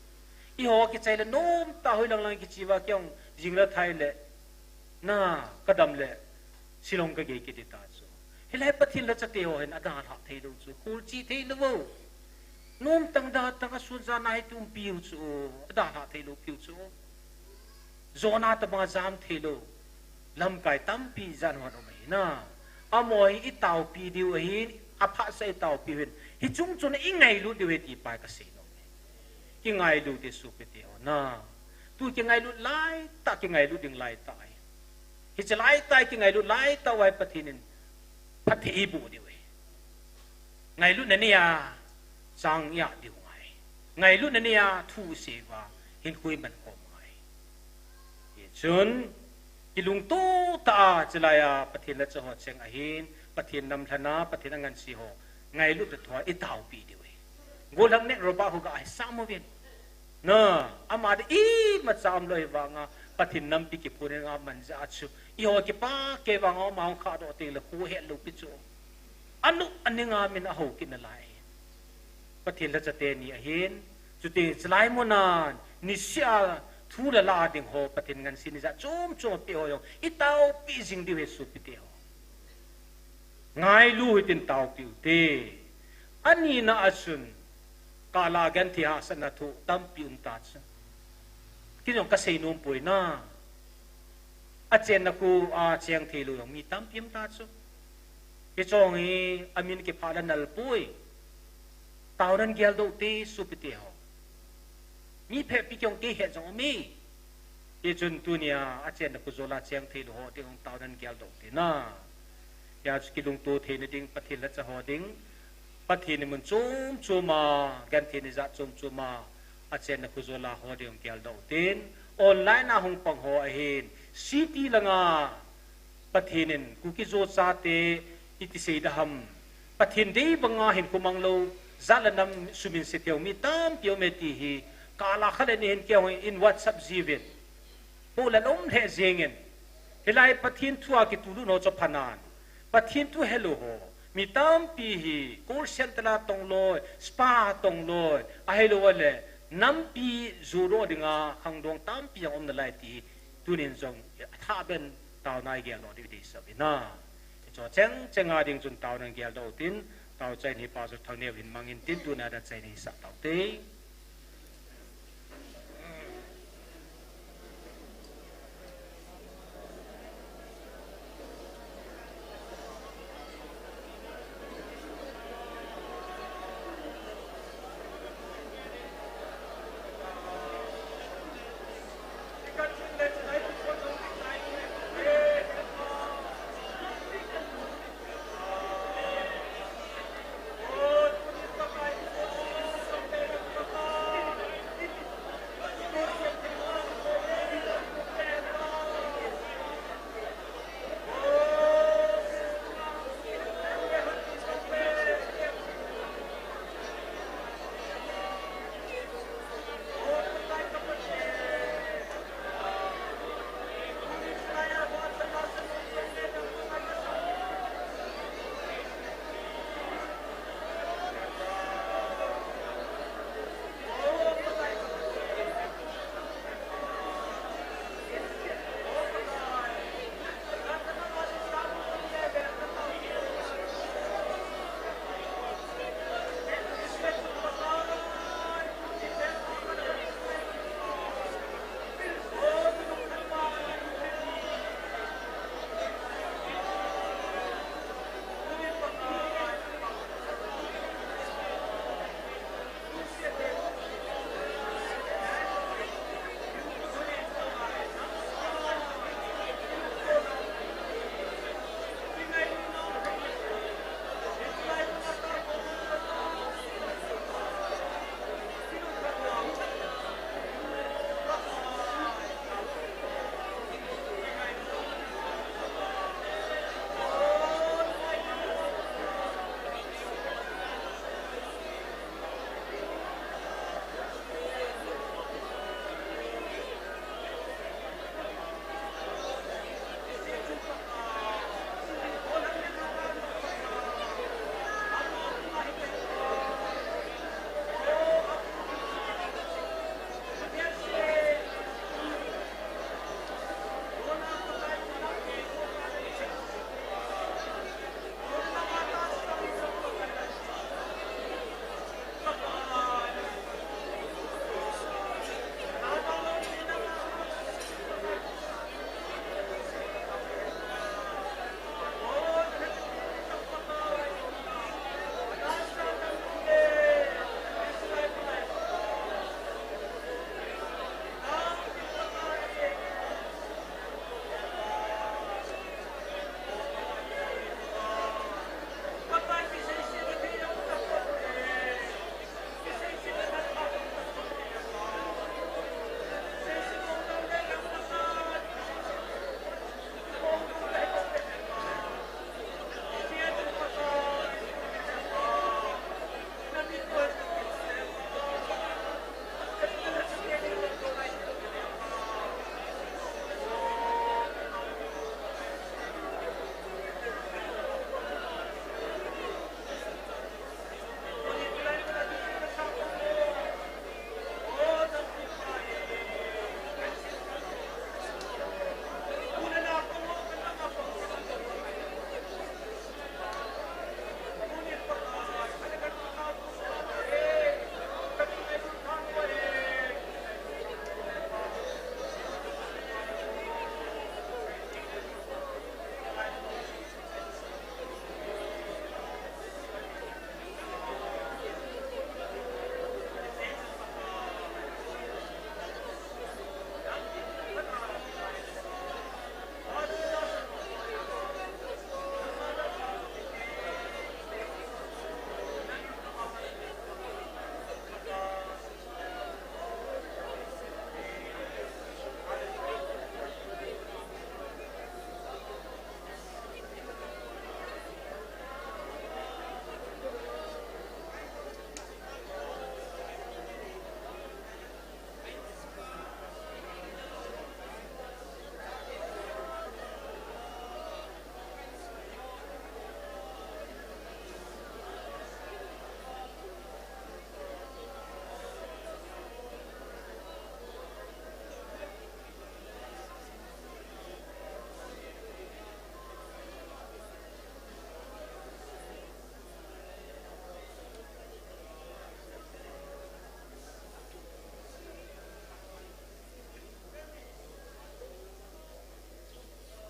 Eiho kichai le nomtah a hoilang lang kiche uva kei jong jing le thai le. Na, kadam le, Shillong kagei kit ding ta chu. Hilai Pathen lhacha te ho hin adalhah theilou chu. Khol che theilou vo. Nomtang datang a sun jan a hi tumpiu chu. Adalhah theilou piu chu. Jona tabanga jam theilou. Lamkai tampi jan hon um ahi na. Amaho hi itaopi diu ahin, aphatsah itaopi u hin. Hiche chung chon ingailut diu ahi ti pa kasei nom e. Kingailu te sopite ho na. Tu kingailut laitah, kingailut ding laitah ahi. Hiche laitah, kingailut laitah uva hi Pathen in phatthei eiboh diu ahi. Ngailutna nia chang iah diu ngai. Ngailutna nia thu isei uva hinkho iman khom ngai. Hichun, kilungto tah a, chelai a, Pathen lhacha ho cheng ahin, Pathen nam lhana, Pathen angansea ho, ngailut le thoa itaopi diu ahi. Gollhang Nehru Babu ga ahi sam uvin. Na, ama ding imacha umlou ahi vanga, Pathen nampi kiphun in aman jeh a chu. Eiho kipah kei vanga ama hung khahdoh teng le kho hetlou pi chu. Anu aninga min aho kit nalai. Pathen lhacha teni ahin, chuteng chelai muna, niseh a thu le la ding ho, Pathen ngansena jat chom chom apeh ho jong, itaopi jing diu ahi sopite ho. Ngailu hitin taopiu te. Anina a chun, kala genthei hahsatna thu tampi um ta chu. Kei jong kasei nom poi na. Achenna khu a cheng theilou jong mi tampi um ta chu. Hiche jong hi amin kiphah le nal poi. Taonan geldoh te sopite ho. Mi phabep kei jong kei het jong um e. Hichun tunia achenna khu jola cheng theilou ho ding hung taonan geldoh te na. Hijeh chun kilungto theina ding, Pathen lhacha ho ding. Pathen in mun chom chom a, gentheina jat chom chom a, achenna khu jola ho ding geldoh tin. Online a hung pang ho ahin, city langa, Pathen in Kuki-Zo chate iti sei da ham. Pathen dei banga hinkho mang lou, jat le nam sumin se thei mi tampi um e ti hi, kala khat le ni hin kei hung in WhatsApp jiuvin. Pu la lom lheh jengin. Hilai Pathen thu a kitulut ho chu phanan. Pathen thu helou ho. Mi tampi hi call center a tong loi, spa tong loi, ahilou le nampi jodoh dinga khangdong tampi jong um nalai ti hi tunin jong athah ben taona igeldoh diu deisah uve na. Hiche cheng cheng a ding chun taonan geldoh tin, tao chaina hi Pastor Thangneo hin mangin tin, tuna dia chaina hi sah tau te.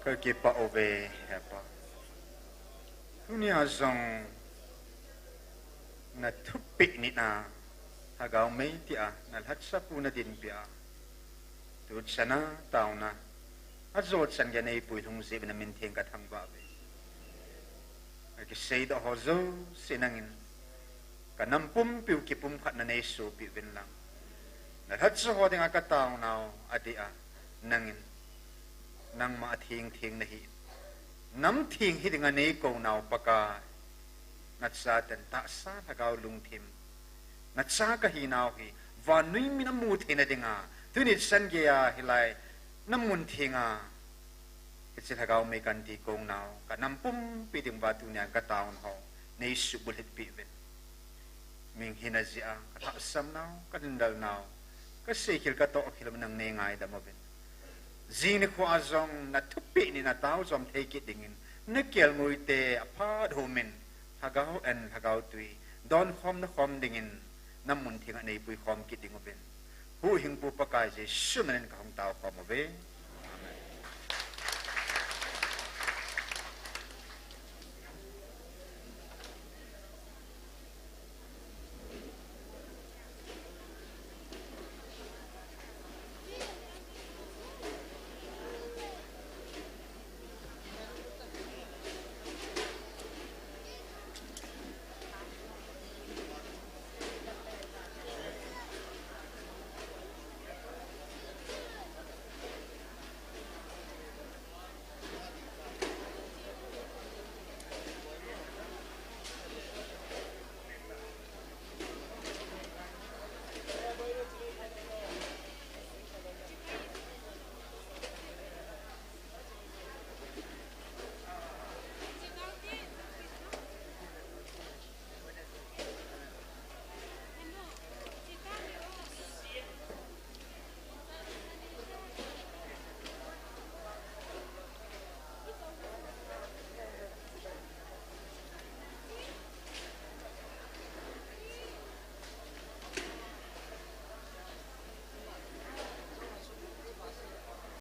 Kakipah uve, Hepa. Tunia jong nathupeh nina, Lhagao mei tia, nalhacha pu nadinpia. Tuchana, taona, ajo chan geiya neipui lhung jeh uvin namin theng kathangvah uve. Akiseidoh ho jouse nangin, kanam pumpiu kipumkhatna neisohpeh uvin lang. Nalhacha ho dinga kataonau, adeh a, nangin, nangma atheng theng nahi. Nam theng hi dinga neikounau Pakai. Nachaten tahsa lhagao lungthim. Nacha kahinau hi, vannoi min amu theina dinga, tuni chan geiya hilai, namun thenga, hiche Lhagao mei kanti kongnau, kanam pumpi dinguva tunia kataon ho, neisuhbulhitpeh uvin. Mihina jeh a, kalhahsamnau, kalunglelnau, kaseikhel katohkhel nang neingaidam uvin. Jing nikho a jong nathupeh nina taojom thei kit dingin, nakelngoite aphat humin, Lhagao an Lhagao tui, donkhomna khom dingin, namun thenga neipui khom kit dinguvin. Huhhingpu Pakai Jesu minin kahung taokhom uve.